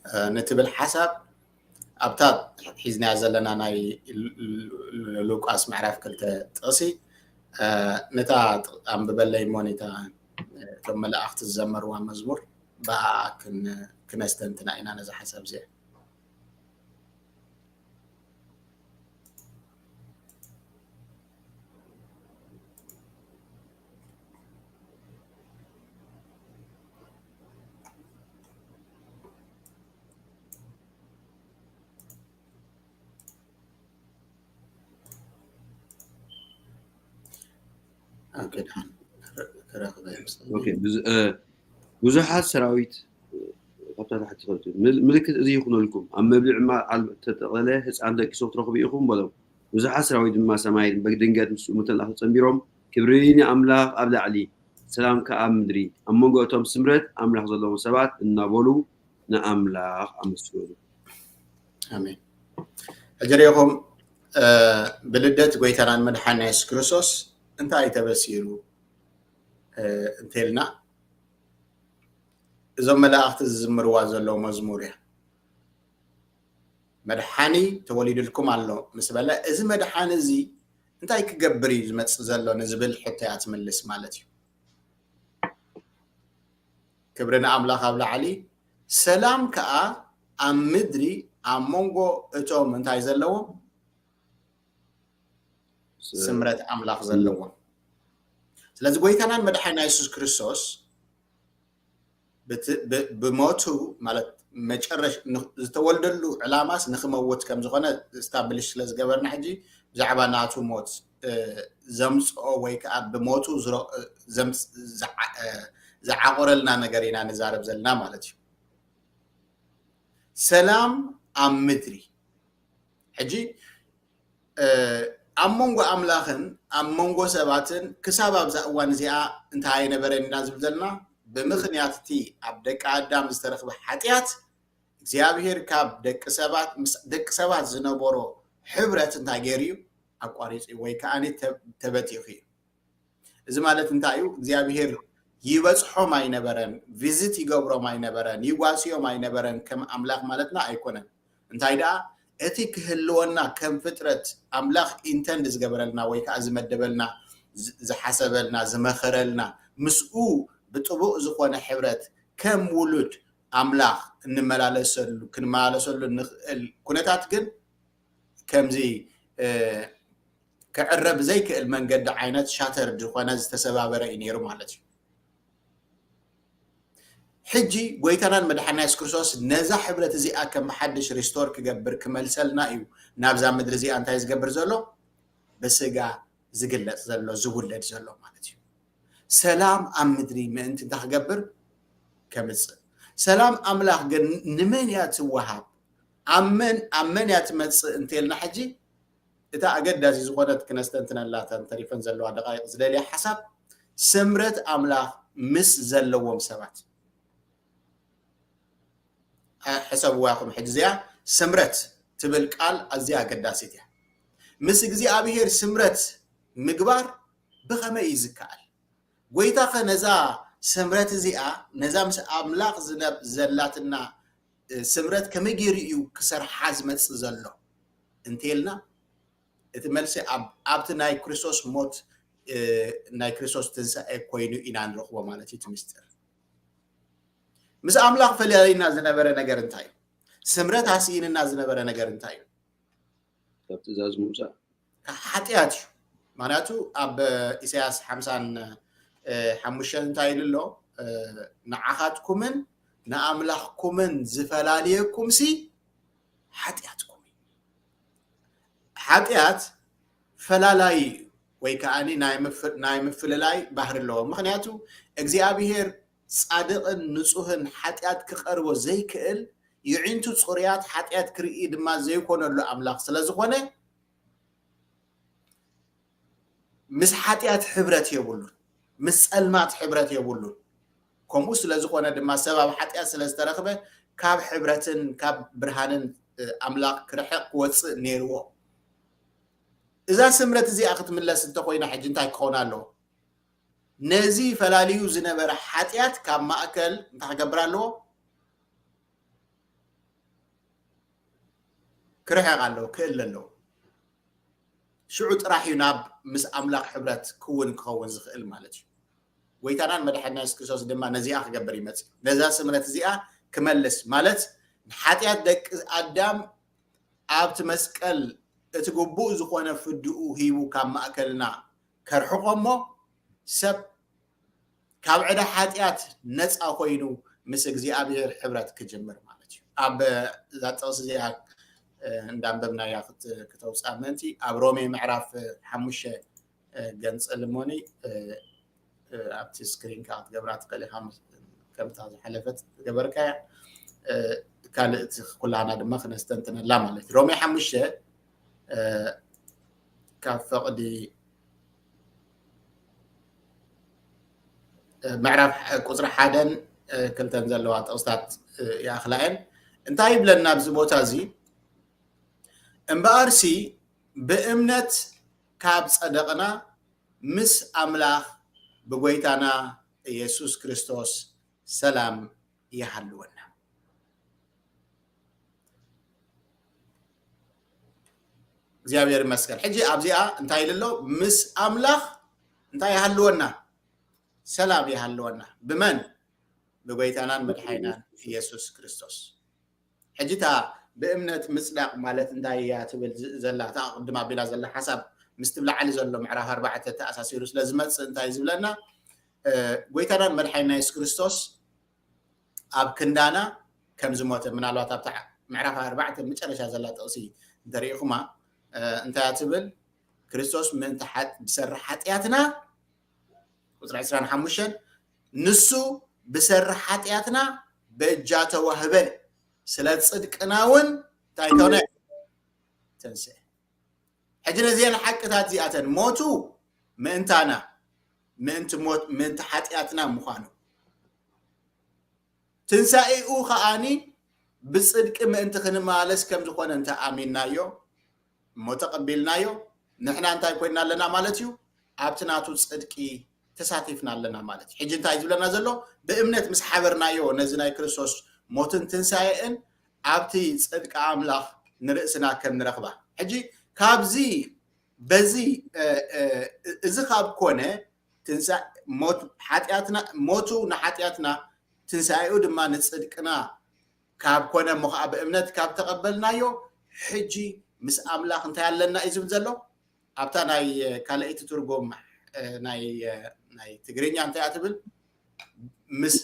እ፣ ንትብል ሓሳብ ኣብታ ሒዝናያ ዘለና ናይ ሉ-፣ ሉ-፣ ሉቃስ ምዕራፍ ክልተ ጥቕሲ፣ እ፣ ነታ ጥ-፣ ኣንብበለይ እሞ ነታ፣ እ፣ እቶም መላእኽቲ ዝዘመርዋ መዝሙር ብኣ ክን-፣ ክነስተንትና ኢና ነዛ ሓሳብ እዚኣ። ኦኬ፣ ደሓን ክረኽበ ይመስለኒ። ኦኬ፣ ብዙ-፣ እ፣ ብዙሓት ሰራዊት፣ እ፣ ካብታ ታሕቲ ትኸዱ። ምል-፣ ምልክት እዚ ይኹነልኩም፣ ኣብ መብልዕ ማል ኣልብ እተጠቕለለ ህጻን ደቂሶ ክትረኽቡ ኢኹም በሎም። ብዙሓት ሰራዊት ድማ ሰማይ ብድንገት ምስኡ ምትንላኽ ተጸንቢሮም፣ ክብሪ ንኣምላኽ ኣብ ላዕሊ፣ ሰላም ከኣ ኣብ ምድሪ፣ ኣብ መንጎ እቶም ስምረት ኣምላኽ ዘለዎም ሰባት እናበሉ ንኣምላኽ ኣመስገኑ። ኣሜን። ሕጂ ርኢኹም፣ እ፣ ብልደት ጎይታናን መድሓንና የሱስ ክርስቶስ እንታይ ተበሲሩ፣ እ፣ እንተልና፣ እዞም መላእኽቲ ዝዝምርዋ ዘለዉ መዝሙር እያ። መድሓኒ ተወሊዱልኩም ኣሎ ምስ በለ፣ እዚ መድሓኒ እዚ እንታይ ክገብር እዩ ዝመጽእ ዘሎ ንዝብል ሕቶ እያ ትምልስ ማለት እዩ። ክብሪ ንኣምላኽ ኣብ ላዕሊ፣ ሰላም ከኣ ኣብ ምድሪ ኣብ መንጎ እቶም እንታይ ዘለዎም? ስምረት ኣምላኽ ዘለዎም። ስለዚ ጎይታናን መድሓኒና የሱስ ክርስቶስ ብት-፣ ብ-፣ ብሞቱ ማለት መጨረሽ-፣ ን-፣ ዝተወልደሉ ዕላማስ ንኽመውት ከም ዝኾነ ስታብሊሽ ስለ ዝገበርና፣ ሕጂ ብዛዕባ ናቱ ሞት፣ እ፣ ዘምጽኦ ወይ ከኣ ብሞቱ ዝረ-፣ እ፣ ዘምጽ-፣ ዝዓ-፣ እ፣ ዝዓቆረልና ነገር ኢና ንዛረብ ዘለና ማለት እዩ። ሰላም ኣብ ምድሪ። ሕጂ፣ እ፣ ኣብ መንጎ ኣምላኽን ኣብ መንጎ ሰባትን ክሳብ ኣብዛ እዋን እዚኣ እንታይ ኣይነበረን ኢና ዝብል ዘለና? ብምኽንያት እቲ ኣብ ደቂ ኣዳም ዝተረኽበ ሓጢኣት፣ እግዚኣብሄር ካብ ደቂ ሰባት፣ ምስ ደቂ ሰባት ዝነበሮ ሕብረት እንታይ ገይሩ እዩ? ኣቋሪጹ እዩ፣ ወይ ከኣ ተ-፣ ተበቲኹ እዩ። እዚ ማለት እንታይ እዩ? እግዚኣብሄር ይበጽሖም ኣይነበረን፣ ቪዚት ይገብሮም ኣይነበረን፣ ይዋስዮም ኣይነበረን ከም ኣምላኽ ማለትና ኣይኮነን። እንታይ ደኣ፣ እቲ ክህልወና ከም ፍጥረት ኣምላኽ ኢንተንድ ዝገበረልና ወይ ከኣ ዝመደበልና፣ ዝ-፣ ዝሓሰበልና፣ ዝመኸረልና፣ ምስኡ ብጥቡቕ ዝኾነ ሕብረት ከም ውሉድ ኣምላኽ እንመላለሰሉ፣ ክንመላለሰሉ እንኽእል ኩነታት ግን ከምዚ፣ እ፣ ክዕረ ብዘይክእል መንገዲ ዓይነት ሻተርድ ዝኾነ ዝተሰባበረ እዩ ነይሩ ማለት እዩ። ሕጂ ጎይታናን መድሓኒና የሱስ ክርስቶስ ነዛ ሕብረት እዚኣ ከም ብሓድሽ ሪስቶር ክገብር ክመልሰልና እዩ ናብዛ ምድሪ እዚኣ እንታይ ዝገብር ዘሎ? ብስጋ ዝግለጽ ዘሎ፣ ዝውለድ ዘሎ ማለት እዩ። ሰላም ኣብ ምድሪ ምእንቲ እንታይ ክገብር? ከምጽእ። ሰላም ኣምላኽ ግን ንመን እያ ትወሃብ? ኣብ መን፣ ኣብ መን እያ ትመጽእ እንተልና ሕጂ፣ እታ ኣገዳሲ ዝኾነት ክነስተንትነላ እተን ተሪፈን ዘለዋ ደቃይቕ ዝደልያ ሓሳብ፣ ስምረት ኣምላኽ ምስ ዘለዎም ሰባት። እ፣ ሕሰብዋ ኢኹም ሕጂ እዚኣ ስምረት ትብል ቃል ኣዝያ ኣገዳሲት እያ። ምስ እግዚኣብሄር ስምረት ምግባር ብኸመይ እዩ ዝከኣል? ጎይታኸ ነዛ ስምረት እዚኣ፣ ነዛ ምስ ኣምላኽ ዝነብ-፣ ዘላትና፣ እ፣ ስምረት ከመይ ገይሩ እዩ ክሰርሓ ዝመጽእ ዘሎ እንተልና፣ እቲ መልሲ ኣብ ኣብቲ ናይ ክርስቶስ ሞት፣ እ፣ ናይ ክርስቶስ ትንሳኤ ኮይኑ ኢና ንረኽቦ ማለት እዩ። እቲ ምስጢር ምስ ኣምላኽ ፈላሊና ዝነበረ ነገር እንታይ እዩ? ስምረት ኣስኢንና ዝነበረ ነገር እንታይ እዩ? ካብ ትእዛዝ ምውፃእ ሓጢኣት እዩ። ምክንያቱ ኣብ ኢሳያስ ሓምሳን ሓሙሽተን እንታይ ኢሉ ኣሎ? ንዓኻትኩምን ንኣምላኽኩምን ዝፈላልየኩም ሲ ሓጢኣትኩም እዩ። ሓጢኣት ፈላላይ እዩ፣ ወይ ከዓ ናይ ምፍልላይ ባህሪ ኣለዎ። ምክንያቱ እግዚኣብሔር ፃድቕን ንፁህን ሓጢኣት ክቐርቦ ዘይክእል፣ ይዒንቱ ፅሩያት ሓጢኣት ክርኢ ድማ ዘይኮነሉ ኣምላኽ ስለዝኾነ ምስ ሓጢኣት ሕብረት የብሉን፣ ምስ ፀልማት ሕብረት የብሉን። ከምኡ ስለዝኾነ ድማ ሰብ ኣብ ሓጢኣት ስለዝተረኽበ ካብ ሕብረትን ካብ ብርሃንን ኣምላኽ ክርሕቕ ክወፅእ ነይርዎ። እዛ ስምረት እዚኣ ክትምለስ እንተኮይና ሕጂ እንታይ ክኸውን ኣለዎ? ነዚ ፈላልዩ ዝነበረ ሓጢኣት ካብ ማእከል እንታይ ክገብር ኣለዎ? ክርሕቕ ኣለዎ፣ ክእል ኣለዎ። ሽዑ ጥራሕ እዩ ናብ ምስ ኣምላኽ ሕብረት ክውን ክኸውን ዝኽእል ማለት እዩ። ጎይታናን መድሓኒና የሱስ ክርስቶስ ድማ ነዚኣ ክገብር ይመጽእ። ነዛ ስምረት እዚኣ ክመልስ ማለት ንሓጢኣት ደቂ ኣዳም ኣብቲ መስቀል እቲ ግቡእ ዝኾነ ፍድኡ ሂቡ ካብ ማእከልና ከርሕቆ እሞ ሰብ ካብ ዕዳ ሓጢኣት ነፃ ኮይኑ ምስ እግዚኣብሔር ሕብረት ክጅምር ማለት እዩ። ኣብ እዛ ጥቕሲ እዚኣ እንዳንበብናያ ክተውፅኣ ምእንቲ ኣብ ሮሜ ምዕራፍ ሓሙሽተ ገንፅል እሞኒ ኣብቲ ስክሪን ከዓ ክትገብራ ትኽእል ኢኻ። ከምታ ዝሓለፈት ዝገበርካያ ካልእ እቲ ኩላና ድማ ክነስተንትነላ ማለት እዩ። ሮሜ ሓሙሽተ ካብ ፈቕዲ ምዕራፍ ቁፅሪ ሓደን ክልተን ዘለዋ ጥቕስታት ይኣኽላ እየን። እንታይ ይብለና ኣብዚ ቦታ እዚ? እምበኣርሲ ብእምነት ካብ ጸደቕና ምስ ኣምላኽ ብጎይታና ኢየሱስ ክርስቶስ ሰላም ይሃልወና። እግዚኣብሔር ይመስገን። ሕጂ ኣብዚኣ እንታይ ኢሉ ኣሎ? ምስ ኣምላኽ እንታይ ይሃልወና? ሰላም ይሃልወና። ብመን? ብጎይታናን መድሓይናን ኢየሱስ ክርስቶስ። ሕጂ እታ ብእምነት ምጽዳቕ ማለት እንታይ እያ ትብል ዘላ፣ እታ ቅድም ኣቢላ ዘላ ሓሳብ ምስቲ ብላዕሊ ዘሎ ምዕራፍ ኣርባዕተ ተኣሳሲሩ ስለ ዝመጽእ እንታይ ዝብለና፣ ጎይታናን መድሓይና የሱስ ክርስቶስ ኣብ ክንዳና ከም ዝሞተ፣ ምናልባት ኣብታ ምዕራፍ ኣርባዕተ መጨረሻ ዘላ ጥቕሲ እንተሪኢኹማ እንታይ እያ ትብል? ክርስቶስ ምእንቲ ብሰሪ ሓጢኣትና፣ ቁፅሪ ዕስራን ሓሙሽተን፣ ንሱ ብሰሪ ሓጢኣትና በጃ ተዋህበ፣ ስለ ፅድቅና እውን እንታይ ኮነ? ተንስአ። ሕጂ ነዚአን ሓቅታት እዚኣተን ሞቱ ምእንታና፣ ምእንቲ ሞት፣ ምእንቲ ሓጢኣትና ምዃኑ፣ ትንሳኤኡ ከዓኒ ብፅድቂ ምእንቲ ክንመላለስ ከም ዝኾነ እንተ ኣሚንናዮ እሞ ተቐቢልናዮ፣ ንሕና እንታይ ኮይና ኣለና ማለት እዩ? ኣብቲ ናቱ ፅድቂ ተሳቲፍና ኣለና ማለት እዩ። ሕጂ እንታይ ዝብለና ዘሎ? ብእምነት ምስ ሓበርናዮ ነዚ ናይ ክርስቶስ ሞትን ትንሳኤን ኣብቲ ጽድቂ ኣምላኽ ንርእስና ከም ንረኽባ። ሕጂ ካብዚ በዚ እዚ ካብ ኮነ ሞቱ ንሓጢኣትና ትንሳኤኡ ድማ ንጽድቅና ካብ ኮነ እሞ ከዓ ብእምነት ካብ ተቐበልናዮ ሕጂ ምስ ኣምላኽ እንታይ ኣለና እዩ ዝብል ዘሎ? ኣብታ ናይ ካልኣይቲ ትርጉም ናይ ትግርኛ እንታይ እያ ትብል? ምስ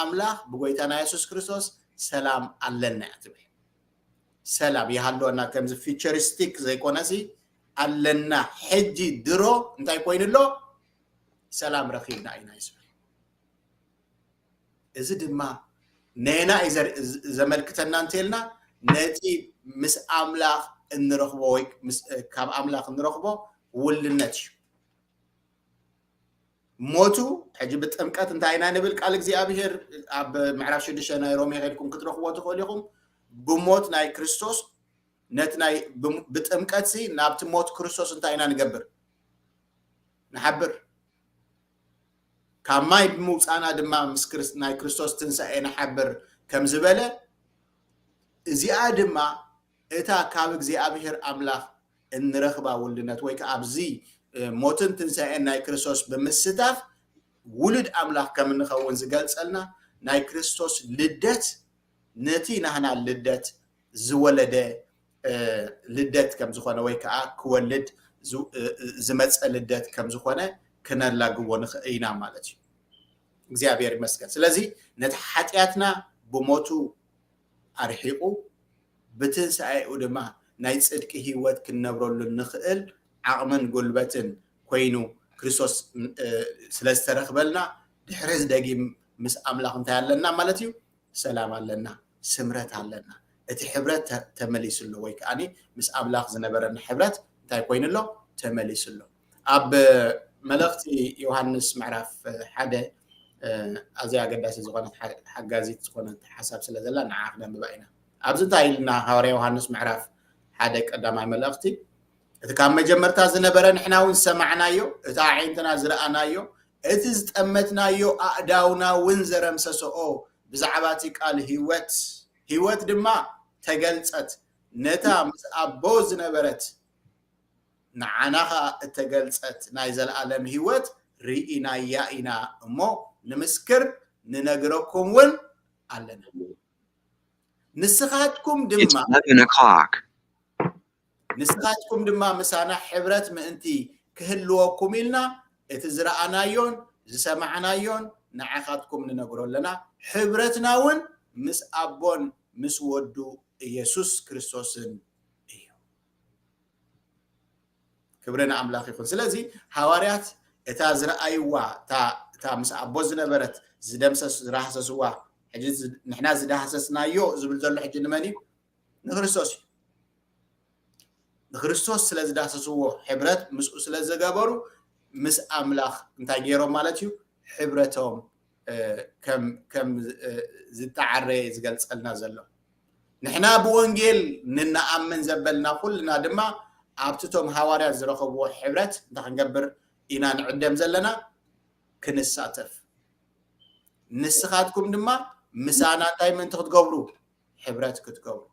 ኣምላኽ ብጎይታና የሱስ ክርስቶስ ሰላም ኣለና እያ ትብል። ሰላም ይሃልወና ከምዚ ፊቸሪስቲክ ዘይኮነሲ ኣለና። ሕጂ ድሮ እንታይ ኮይኑ ኣሎ? ሰላም ረኺብና ኢና እዩ ዝብል። እዚ ድማ ነየና እዩ ዘመልክተና እንተልና ነቲ ምስ ኣምላኽ እንረኽቦ ወይ ካብ ኣምላኽ እንረኽቦ ውልነት እዩ። ሞቱ ሕጂ ብጥምቀት እንታይ ኢና ንብል? ቃል እግዚኣብሔር ኣብ ምዕራፍ ሽዱሽተ ናይ ሮሜ ከድኩም ክትረኽቦ ትኽእሉ ኢኹም። ብሞት ናይ ክርስቶስ ነቲ ናይ ብጥምቀት ሲ ናብቲ ሞት ክርስቶስ እንታይ ኢና ንገብር? ንሓብር። ካብ ማይ ብምውፃና ድማ ምስ ናይ ክርስቶስ ትንሳኤ ንሓብር ከም ዝበለ እዚኣ ድማ እታ ካብ እግዚኣብሔር ኣምላኽ እንረኽባ ውልድነት ወይ ከዓ ኣብዚ እ፣ ሞትን ትንሳኤን ናይ ክርስቶስ ብምስታፍ ውሉድ ኣምላኽ ከም እንኸውን ዝገልጸልና ናይ ክርስቶስ ልደት ነቲ ናህና ልደት ዝወለደ እ፣ ልደት ከም ዝኾነ ወይ ከዓ ክወልድ ዝ- እ፣ እ፣ ዝመጸ ልደት ከም ዝኾነ ክነላግቦ ንኽእል ኢና ማለት እዩ። እግዚኣብሔር ይመስገን። ስለዚ ነቲ ሓጢኣትና ብሞቱ ኣርሒቑ ብትንሳኤኡ ድማ ናይ ጽድቂ ህይወት ክንነብረሉ ንኽእል ዓቕምን ጉልበትን ኮይኑ ክርስቶስ እ፣ ስለ ዝተረኽበልና ድሕሪ እዚ ደጊም ምስ ኣምላኽ እንታይ ኣለና ማለት እዩ? ሰላም ኣለና፣ ስምረት ኣለና። እቲ ሕብረት ተ- ተመሊሱ ኣሎ ወይ ከዓኒ ምስ ኣምላኽ ዝነበረና ሕብረት እንታይ ኮይኑ ኣሎ? ተመሊሱ ኣሎ። ኣብ መልእኽቲ ዮሃንስ ምዕራፍ ሓደ ኣዝያ ኣገዳሲ ዝኾነት ሓጋዚት ዝኾነት ሓሳብ ስለ ዘላ ንዓ ክነንብባ ኢና። ኣብዚ እንታይ ኢልና? ሃዋርያ ዮሃንስ ምዕራፍ ሓደ ቀዳማይ መልእኽቲ፣ እቲ ካብ መጀመርታ ዝነበረ ንሕና እውን ዝሰማዕናዮ፣ እቲ ኣዒንትና ዝረኣናዮ፣ እቲ ዝጠመትናዮ ኣእዳውና እውን ዘረምሰሰኦ ብዛዕባ እቲ ቃል ህይወት፣ ህይወት ድማ ተገልጸት፣ ነታ ምስ ኣቦ ዝነበረት ንዓና ኸኣ እተገልጸት ናይ ዘለኣለም ህይወት ርኢናያ ኢና እሞ ንምስክር ንነግረኩም እውን ኣለና። ንስኻትኩም ድማ ንስኻትኩም ድማ ምሳና ሕብረት ምእንቲ ክህልወኩም ኢልና እቲ ዝረኣናዮን ዝሰማዕናዮን ንዓኻትኩም ንነግሮ ኣለና። ሕብረትና እውን ምስ ኣቦን ምስ ወዱ ኢየሱስ ክርስቶስን እዩ። ክብሪ ንኣምላኽ ይኹን። ስለዚ ሃዋርያት እታ ዝረኣይዋ እታ ምስ ኣቦ ዝነበረት ዝደምሰስ ዝዳህሰስዋ ሕጂ ንሕና ዝዳህሰስናዮ ዝብል ዘሎ ሕጂ ንመን እዩ? ንክርስቶስ እዩ። ንክርስቶስ ስለ ዝዳሰስዎ ሕብረት ምስኡ ስለ ዝገበሩ ምስ ኣምላኽ እንታይ ገይሮም ማለት እዩ? ሕብረቶም ከም ዝተዓረየ ዝገልጸልና ዘሎ። ንሕና ብወንጌል ንነኣምን ዘበልና ኩልና ድማ ኣብቲ እቶም ሃዋርያት ዝረኸብዎ ሕብረት እንታይ ክንገብር ኢና ንዕደም ዘለና? ክንሳተፍ። ንስኻትኩም ድማ ምሳና እንታይ ምእንቲ ክትገብሩ? ሕብረት ክትገብሩ።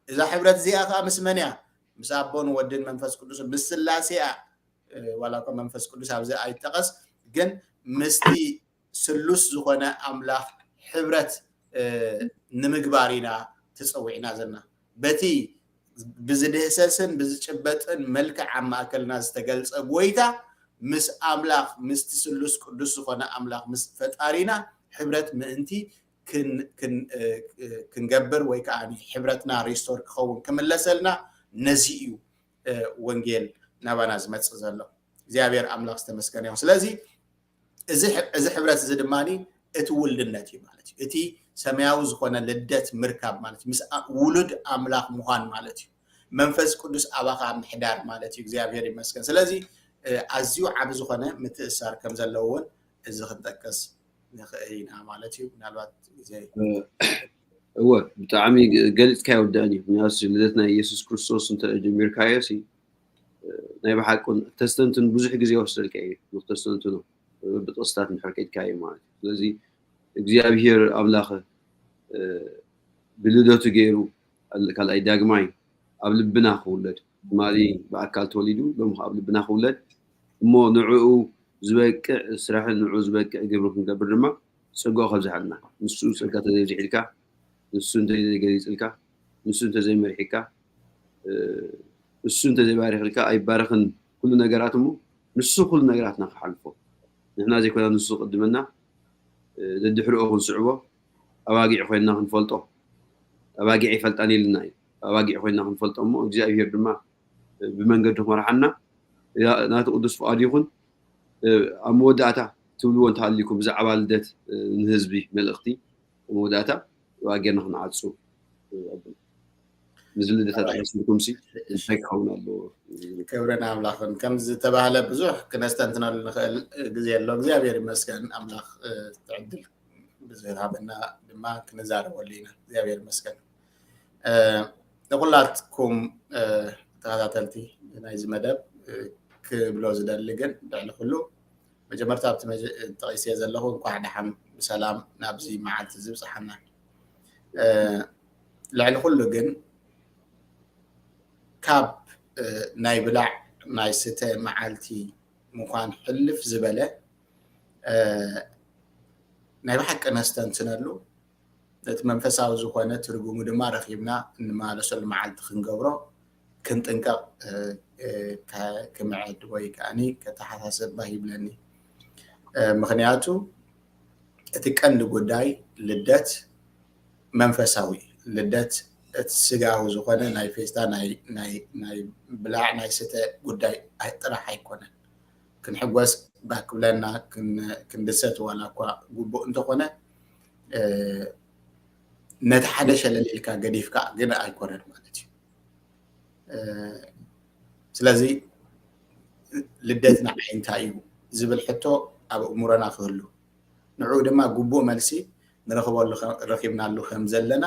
እዛ ሕብረት እዚኣ ከዓ ምስ መን እያ? ምስ ኣቦን ወድን መንፈስ ቅዱስን፣ ምስ ስላሴ እያ። ዋላ እኳ መንፈስ ቅዱስ ኣብዚ ኣይጠቐስ፣ ግን ምስቲ ስሉስ ዝኾነ ኣምላኽ ሕብረት ንምግባር ኢና ተጸዊዕና ዘለና። በቲ ብዝድህሰስን ብዝጭበጥን መልክዕ ኣብ ማእከልና ዝተገልጸ ጎይታ ምስ ኣምላኽ ምስቲ ስሉስ ቅዱስ ዝኾነ ኣምላኽ ምስ ፈጣሪና ሕብረት ምእንቲ ክንገብር ወይ ከዓ ሕብረትና ሪስቶር ክኸውን ክምለሰልና ነዚ እዩ ወንጌል ናባና ዝመፅእ ዘሎ። እግዚኣብሔር ኣምላኽ ዝተመስገነ ይኹን። ስለዚ እዚ ሕብረት እዚ ድማ እቲ ውልድነት እዩ ማለት እዩ። እቲ ሰማያዊ ዝኾነ ልደት ምርካብ ማለት እዩ። ምስ ውሉድ ኣምላኽ ምዃን ማለት እዩ። መንፈስ ቅዱስ ኣባኻ ምሕዳር ማለት እዩ። እግዚኣብሔር ይመስገን። ስለዚ ኣዝዩ ዓቢ ዝኾነ ምትእሳር ከም ዘለዎ እውን እዚ ክንጠቅስ ንኽእል ኢና ማለት እዩ። ምናልባት ግዜ እወ ብጣዕሚ ገሊፅካዮ ወዳእኒ። ምክንያቱ ልደት ናይ ኢየሱስ ክርስቶስ እንተ ጀሚርካዮ ሲ ናይ ብሓቁን ተስተንትን ብዙሕ ግዜ ይወስደልካ እዩ ንክተስተንትኖ ብጥቕስታት እንድሕር ከይድካዮ ማለት እዩ። ስለዚ እግዚኣብሔር ኣምላኽ ብልደቱ ገይሩ ካልኣይ ዳግማይ ኣብ ልብና ክውለድ ትማሊ ብኣካል ተወሊዱ ሎም ኣብ ልብና ክውለድ እሞ ንዕኡ ዝበቅዕ ስራሕን ንዕኡ ዝበቅዕ ግብሪ ክንገብር ድማ ጸጋኡ ከብዝሓልና። ንሱ ጸጋ ተዘይብዝሕልካ፣ ንሱ እንተዘይገሊጽልካ፣ ንሱ እንተዘይመሪሕካ፣ ንሱ እንተዘይባሪኽልካ ኣይባረኽን ኩሉ ነገራት እሞ ንሱ ኩሉ ነገራትና ክሓልፎ ንሕና ዘይኮና ንሱ ቅድመና ደድሕሪኦ ክንስዕቦ ኣባጊዕ ኮይንና ክንፈልጦ ኣባጊዕ ይፈልጣን ኢልና እዩ ኣባጊዕ ኮይንና ክንፈልጦ እሞ እግዚኣብሄር ድማ ብመንገዲ ክመርሓና ናቲ ቅዱስ ፍቓድ ይኹን ኣብ መወዳእታ ትብልዎ እንተሃሊኩም ብዛዕባ ልደት ንህዝቢ መልእኽቲ መወዳእታ ኣባጊዕና ክንዓፁ ንዝልደታት ኣሕስብኩም ሲ እንታይ ክኸውን ኣለዎ? ክብርን ኣምላኽን ከም ዝተባህለ ብዙሕ ክነስተንትነሉ ንኽእል ግዜ ኣሎ። እግዚኣብሔር ይመስገን ኣምላኽ ትዕድል ብዝሃበና ድማ ክንዛረበሉ ኢና። እግዚኣብሔር ይመስገን። ንኩላትኩም ተኸታተልቲ ናይዚ መደብ ክብሎ ዝደሊ ግን ልዕሊ ኩሉ መጀመርታ ኣብቲ ጠቒስዮ ዘለኹ እንኳዕ ደሓን ብሰላም ናብዚ መዓልቲ እዚ ብፅሓና። ልዕሊ ኩሉ ግን ካብ ናይ ብላዕ ናይ ስተ መዓልቲ ምዃን ሕልፍ ዝበለ ናይ ብሓቂ ነስተንትነሉ፣ ነቲ መንፈሳዊ ዝኾነ ትርጉሙ ድማ ረኺብና እንመላለሰሉ መዓልቲ ክንገብሮ ክንጥንቀቕ ክምዕድ ወይ ከዓኒ ከተሓሳስብ ባህ ይብለኒ። ምኽንያቱ እቲ ቀንዲ ጉዳይ ልደት መንፈሳዊ እዩ። ልደት እቲ ስጋዊ ዝኾነ ናይ ፌስታ ናይ ብላዕ ናይ ስተ ጉዳይ ጥራሕ ኣይኮነን። ክንሕጎስ ባህ ክብለና ክንድሰት ዋላ እኳ ግቡእ እንተኾነ ነቲ ሓደ ሸለል ኢልካ ገዲፍካ ግን ኣይኮነን ማለት እዩ። ስለዚ ልደት ንዓይ እንታይ እዩ ዝብል ሕቶ ኣብ እእምሮና ክህሉ፣ ንዕኡ ድማ ግቡእ መልሲ ንረኽበሉ ረኺብናሉ ከም ዘለና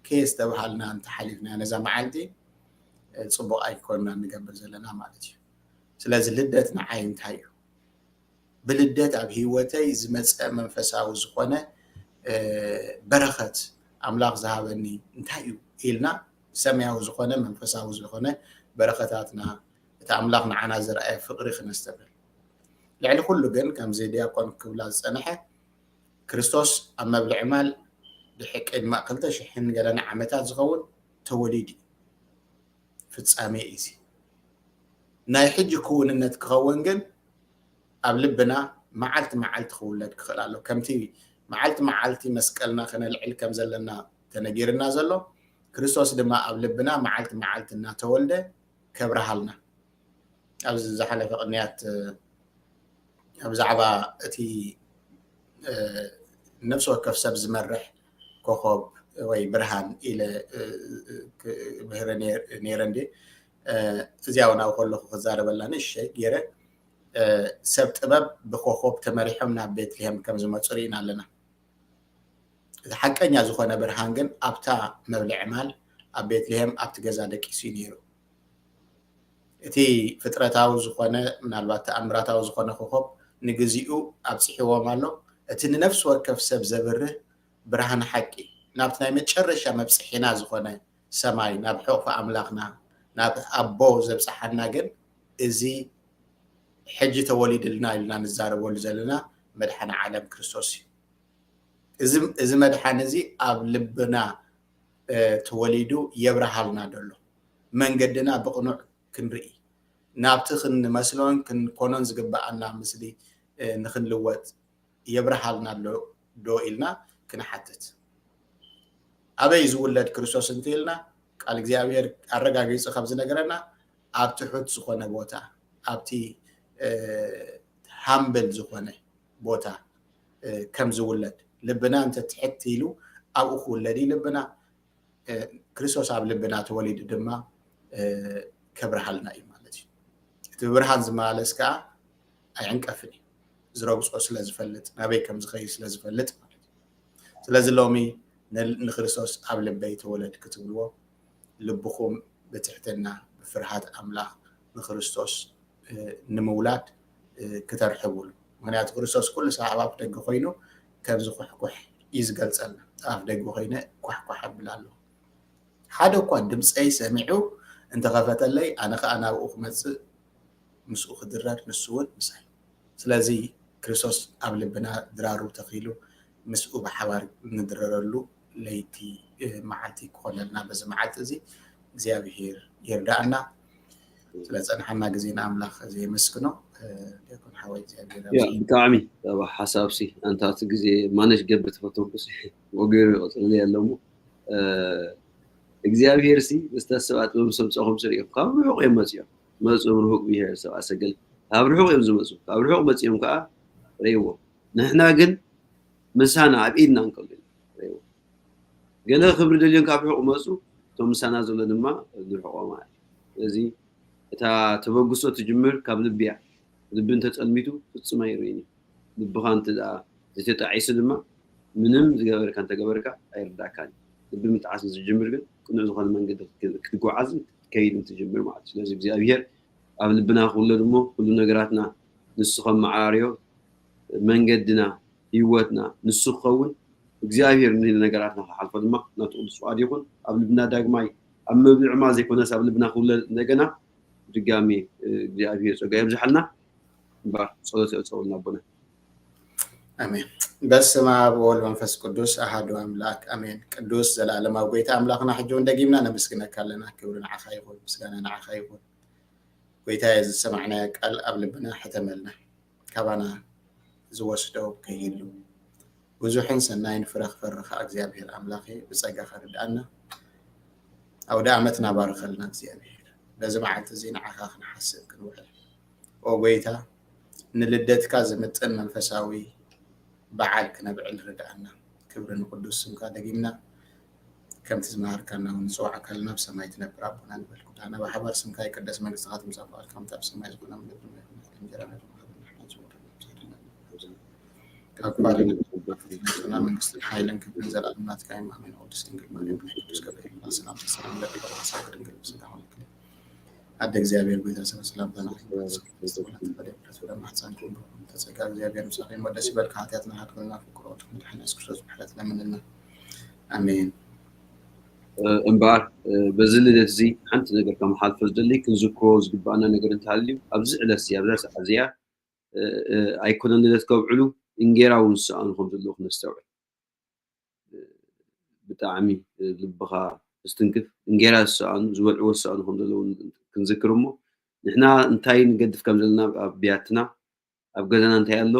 ከየስተብሃልና እንተሓሊፍና ነዛ መዓልቲ ፅቡቕ ኣይኮንና ንገብር ዘለና ማለት እዩ። ስለዚ ልደት ንዓይ እንታይ እዩ? ብልደት ኣብ ህይወተይ ዝመፀ መንፈሳዊ ዝኾነ በረኸት ኣምላኽ ዝሃበኒ እንታይ እዩ ኢልና ሰማያዊ ዝኾነ መንፈሳዊ ዝኾነ በረኸታትና እቲ ኣምላኽ ንዓና ዘርኣየ ፍቕሪ ክነስተብህል። ልዕሊ ኩሉ ግን ከምዚ ዲያቆን ክብላ ዝፀንሐ ክርስቶስ ኣብ መብልዒ ማል ድሕሪ ቅድሚ ክልተ ሽሕን ገለን ዓመታት ዝኸውን ተወሊዱ እዩ። ፍጻሜ እዩ እዚ። ናይ ሕጂ ክውንነት ክኸውን ግን ኣብ ልብና መዓልቲ መዓልቲ ክውለድ ክኽእል ኣሎ። ከምቲ መዓልቲ መዓልቲ መስቀልና ከነልዕል ከም ዘለና ተነጊርና ዘሎ፣ ክርስቶስ ድማ ኣብ ልብና መዓልቲ መዓልቲ እናተወልደ ከብርሃልና። ኣብዚ ዝሓለፈ ቅንያት ብዛዕባ እቲ ነፍሲ ወከፍ ሰብ ዝመርሕ ኮኾብ ወይ ብርሃን ኢለ ምህረ ነይረ እንዲ እዚኣ እውን ኣብ ከለኹ ክዛረበላ ንእሸይ ገይረ ሰብ ጥበብ ብኮኾብ ተመሪሖም ናብ ቤትልሄም ከም ዝመፁ ርኢና ኣለና። እቲ ሓቀኛ ዝኾነ ብርሃን ግን ኣብታ መብልዒ ማል ኣብ ቤትልሄም ኣብቲ ገዛ ደቂሱ እዩ ነይሩ። እቲ ፍጥረታዊ ዝኾነ ምናልባት ተኣምራታዊ ዝኾነ ኮኾብ ንግዚኡ ኣብፅሕዎም ኣሎ። እቲ ንነፍሲ ወከፍ ሰብ ዘብርህ ብርሃን ሓቂ ናብቲ ናይ መጨረሻ መብፅሒና ዝኾነ ሰማይ ናብ ሕቑፊ ኣምላኽና ናብ ኣቦ ዘብፅሓና ግን እዚ ሕጂ ተወሊድልና ኢልና ንዛረበሉ ዘለና መድሓኒ ዓለም ክርስቶስ እዩ። እዚ መድሓኒ እዚ ኣብ ልብና ተወሊዱ የብርሃልና ደሎ መንገድና ብቕኑዕ ክንርኢ ናብቲ ክንመስሎን ክንኮኖን ዝግብኣና ምስሊ ንክንልወጥ የብርሃልና ኣሎ ዶ ኢልና ክንሓትት። ኣበይ ዝውለድ ክርስቶስ እንተኢልና ቃል እግዚኣብሔር ኣረጋጊጹ ካብ ዝነገረና ኣብ ትሑት ዝኾነ ቦታ ኣብቲ ሃምብል ዝኾነ ቦታ ከም ዝውለድ ልብና እንተ ትሕት ኢሉ ኣብኡ ክውለድ እዩ ልብና። ክርስቶስ ኣብ ልብና ተወሊዱ ድማ ከብርሃልና እዩ ማለት እዩ። እቲ ብብርሃን ዝመላለስ ከዓ ኣይዕንቀፍን እዩ። ዝረግጾ ስለ ዝፈልጥ ናበይ ከም ዝኸይድ ስለ ዝፈልጥ ማለት እዩ። ስለዚ ሎሚ ንክርስቶስ ኣብ ልበይ ተወለድ ክትብልዎ ልብኹም ብትሕትና ብፍርሃት ኣምላኽ ንክርስቶስ ንምውላድ ክተርሕብሉ። ምክንያቱ ክርስቶስ ኩሉ ሰብ ኣብ ኣፍ ደገ ኮይኑ ከም ዝኩሕኩሕ እዩ ዝገልጸልና። ኣብ ኣፍ ደገ ኮይነ ኳሕኳሕ ኣብል ኣለኹ። ሓደ እኳ ድምፀይ ሰሚዑ እንተኸፈተለይ ኣነ ከዓ ናብኡ ክመፅእ ምስኡ ክድረር ንሱ እውን ምሳይ። ስለዚ ክርስቶስ ኣብ ልብና ድራሩ ተኺሉ ምስኡ ብሓባር ንድረረሉ ለይቲ መዓልቲ ክኾነልና በዚ መዓልቲ እዚ እግዚኣብሄር ይርዳእና። ስለ ጸንሓና ግዜ ንኣምላኽ የመስግኖ። ዲያቆን ሓወይ እግዚኣብሄር ያ ብጣዕሚ ኣብ ሓሳብሲ ኣንታ እቲ ግዜ ማነሽ ገብር ተፈተንኩስ ወገሩ ይቐጽልኒ ኣለሞ እግዚኣብሄርሲ ዝተሰባ ጥበብ ሰምፀኹም ስርኢኹም ካብ ርሑቕ እዮም መፅኦም መፁ ርሁቅ ብሄር ሰብ ኣሰገል ካብ ርሑቅ እዮም ዝመፁ ካብ ርሑቅ መፅኦም ከዓ ረይዎም ንሕና ግን ምሳና ኣብ ኢድና እንከሉ ረይዎም ገለ ክብሪ ደልዮም ካብ ርሑቅ መፁ እቶም ምሳና ዘሎ ድማ ንርሕቆ ማለት ስለዚ እታ ተበግሶ ትጅምር ካብ ልቢ እያ ልቢ እንተፀልሚቱ ፍፁም ኣይርእን እዩ ልብኻ እንተ ዘይተጣዒሱ ድማ ምንም ዝገበርካ እንተገበርካ ኣይርዳእካን እዩ። ልቢ ምጥዓስ ዝጅምር ግን ቅኑዕ ዝኾነ መንገዲ ክትጓዓዝ ክትከይድ እንትጅምር ማለት እዩ። ስለዚ እግዚኣብሔር ኣብ ልብና ክውለድ እሞ ኩሉ ነገራትና ንሱ ከመዓራርዮ መንገድና ህይወትና ንሱ ክኸውን እግዚኣብሔር ንነገራትና ክሓልፎ ድማ ናቱ ቅዱስ ፍቃድ ይኹን። ኣብ ልብና ዳግማይ ኣብ መብልዕ ማል ዘይኮነስ ኣብ ልብና ክውለድ እንደገና ድጋሚ እግዚኣብሔር ጸጋ የብዝሓልና። እምበኣር ጸሎት የዕጸወልና ኣቦና። ኣሜን። በስመ ኣብ ወወልድ መንፈስ ቅዱስ ኣሃዱ ኣምላክ ኣሜን። ቅዱስ ዘላለማዊ ጎይታ ኣምላኽና ሕጂ እውን ደጊምና ነመስግነካ ኣለና። ክብሪ ንዓኻ ይኹን፣ ምስጋና ንዓኻ ይኹን። ጎይታ፣ እዚ ዝሰማዕናዮ ቃል ኣብ ልብና ሕተመልና፣ ካባና ዝወስዶ ከይህሉ ብዙሕን ሰናይን ፍረ ክፈሪ ከዓ እግዚኣብሔር ኣምላኽ ብጸጋኻ ርድኣና። ኣውደ ዓመትና ባርኸልና እግዚኣብሔር። በዚ መዓልቲ እዚ ንዓኻ ክንሓስብ ክንውዕል፣ ኦ ጎይታ፣ ንልደትካ ዝምጥን መንፈሳዊ በዓል ክነብዕል ርድኣና። ክብሪ ንቅዱስ ስምካ ደጊምና ከምቲ ዝመሃርካና እውን ንጽዋዕካ ኣለና ብሰማይ ትነብር ኣቦና ንበል። ጎይታና ብሓባር ስምካ ይቀደስ፣ መንግስትካ ትምጻእ፣ ፍቃድካ ከምቲ ኣብ ሰማይ ዝኾነ ኣብ ምድሪ ትኹን። እንጀራና ካብ ክፋል መንግስትን ሓይልን ክብርን ዘላለም ናትካ እዩ። ኣሜን። ቅድስት ድንግል ማርያም ናይ ቅዱስ ገብርኤል ሰላምታ ሰላም ለኪ፣ በሰላም ድንግል ምስጋና ይኹን። ኣደ እግዚኣብሔር ጎይታ ሰላም ሰላምታ ናትኪ። ተጸጋ እግዚኣብሔር ምሳኺ፣ ደስ ይበልካ። ሓጢኣትና ሓድግልና ፍቅሮ መድሓን የሱስ ክርስቶስ ምሕረት ለምንልና። ኣሜን። እምበኣር በዚ ልደት እዚ ሓንቲ ነገር ከመሓልፎ ዝደሊ ክንዝክሮ ዝግባኣና ነገር እንተሃልዩ ኣብዚ ዕለት እዚ ኣብዛ ሰዓት እዚኣ ኣይኮነን ልደት ከብዕሉ እንጌራ እውን ዝሰኣኑ ከም ዘለዉ ክነስተውዕል። ብጣዕሚ ልብኻ ዝትንክፍ እንጌራ ዝሰኣኑ ዝበልዕዎ ዝሰኣኑ ከም ዘለዉ ክንዝክር እሞ ንሕና እንታይ ንገድፍ ከም ዘለና ኣብ ብያትና ኣብ ገዛና እንታይ ኣሎ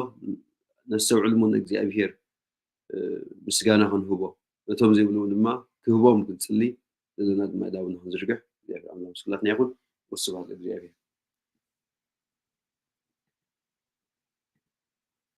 ነስተውዕል እሞ ንእግዚኣብሔር ምስጋና ክንህቦ ነቶም ዘይብሉ ድማ ክህቦም ክንጽሊ ዘለና ድማ ዳብና ክንዝርግሕ እግዚኣብሔር ኣምላኽ ምስ ኩላትና ይኹን። ወስብሐት ለእግዚኣብሔር።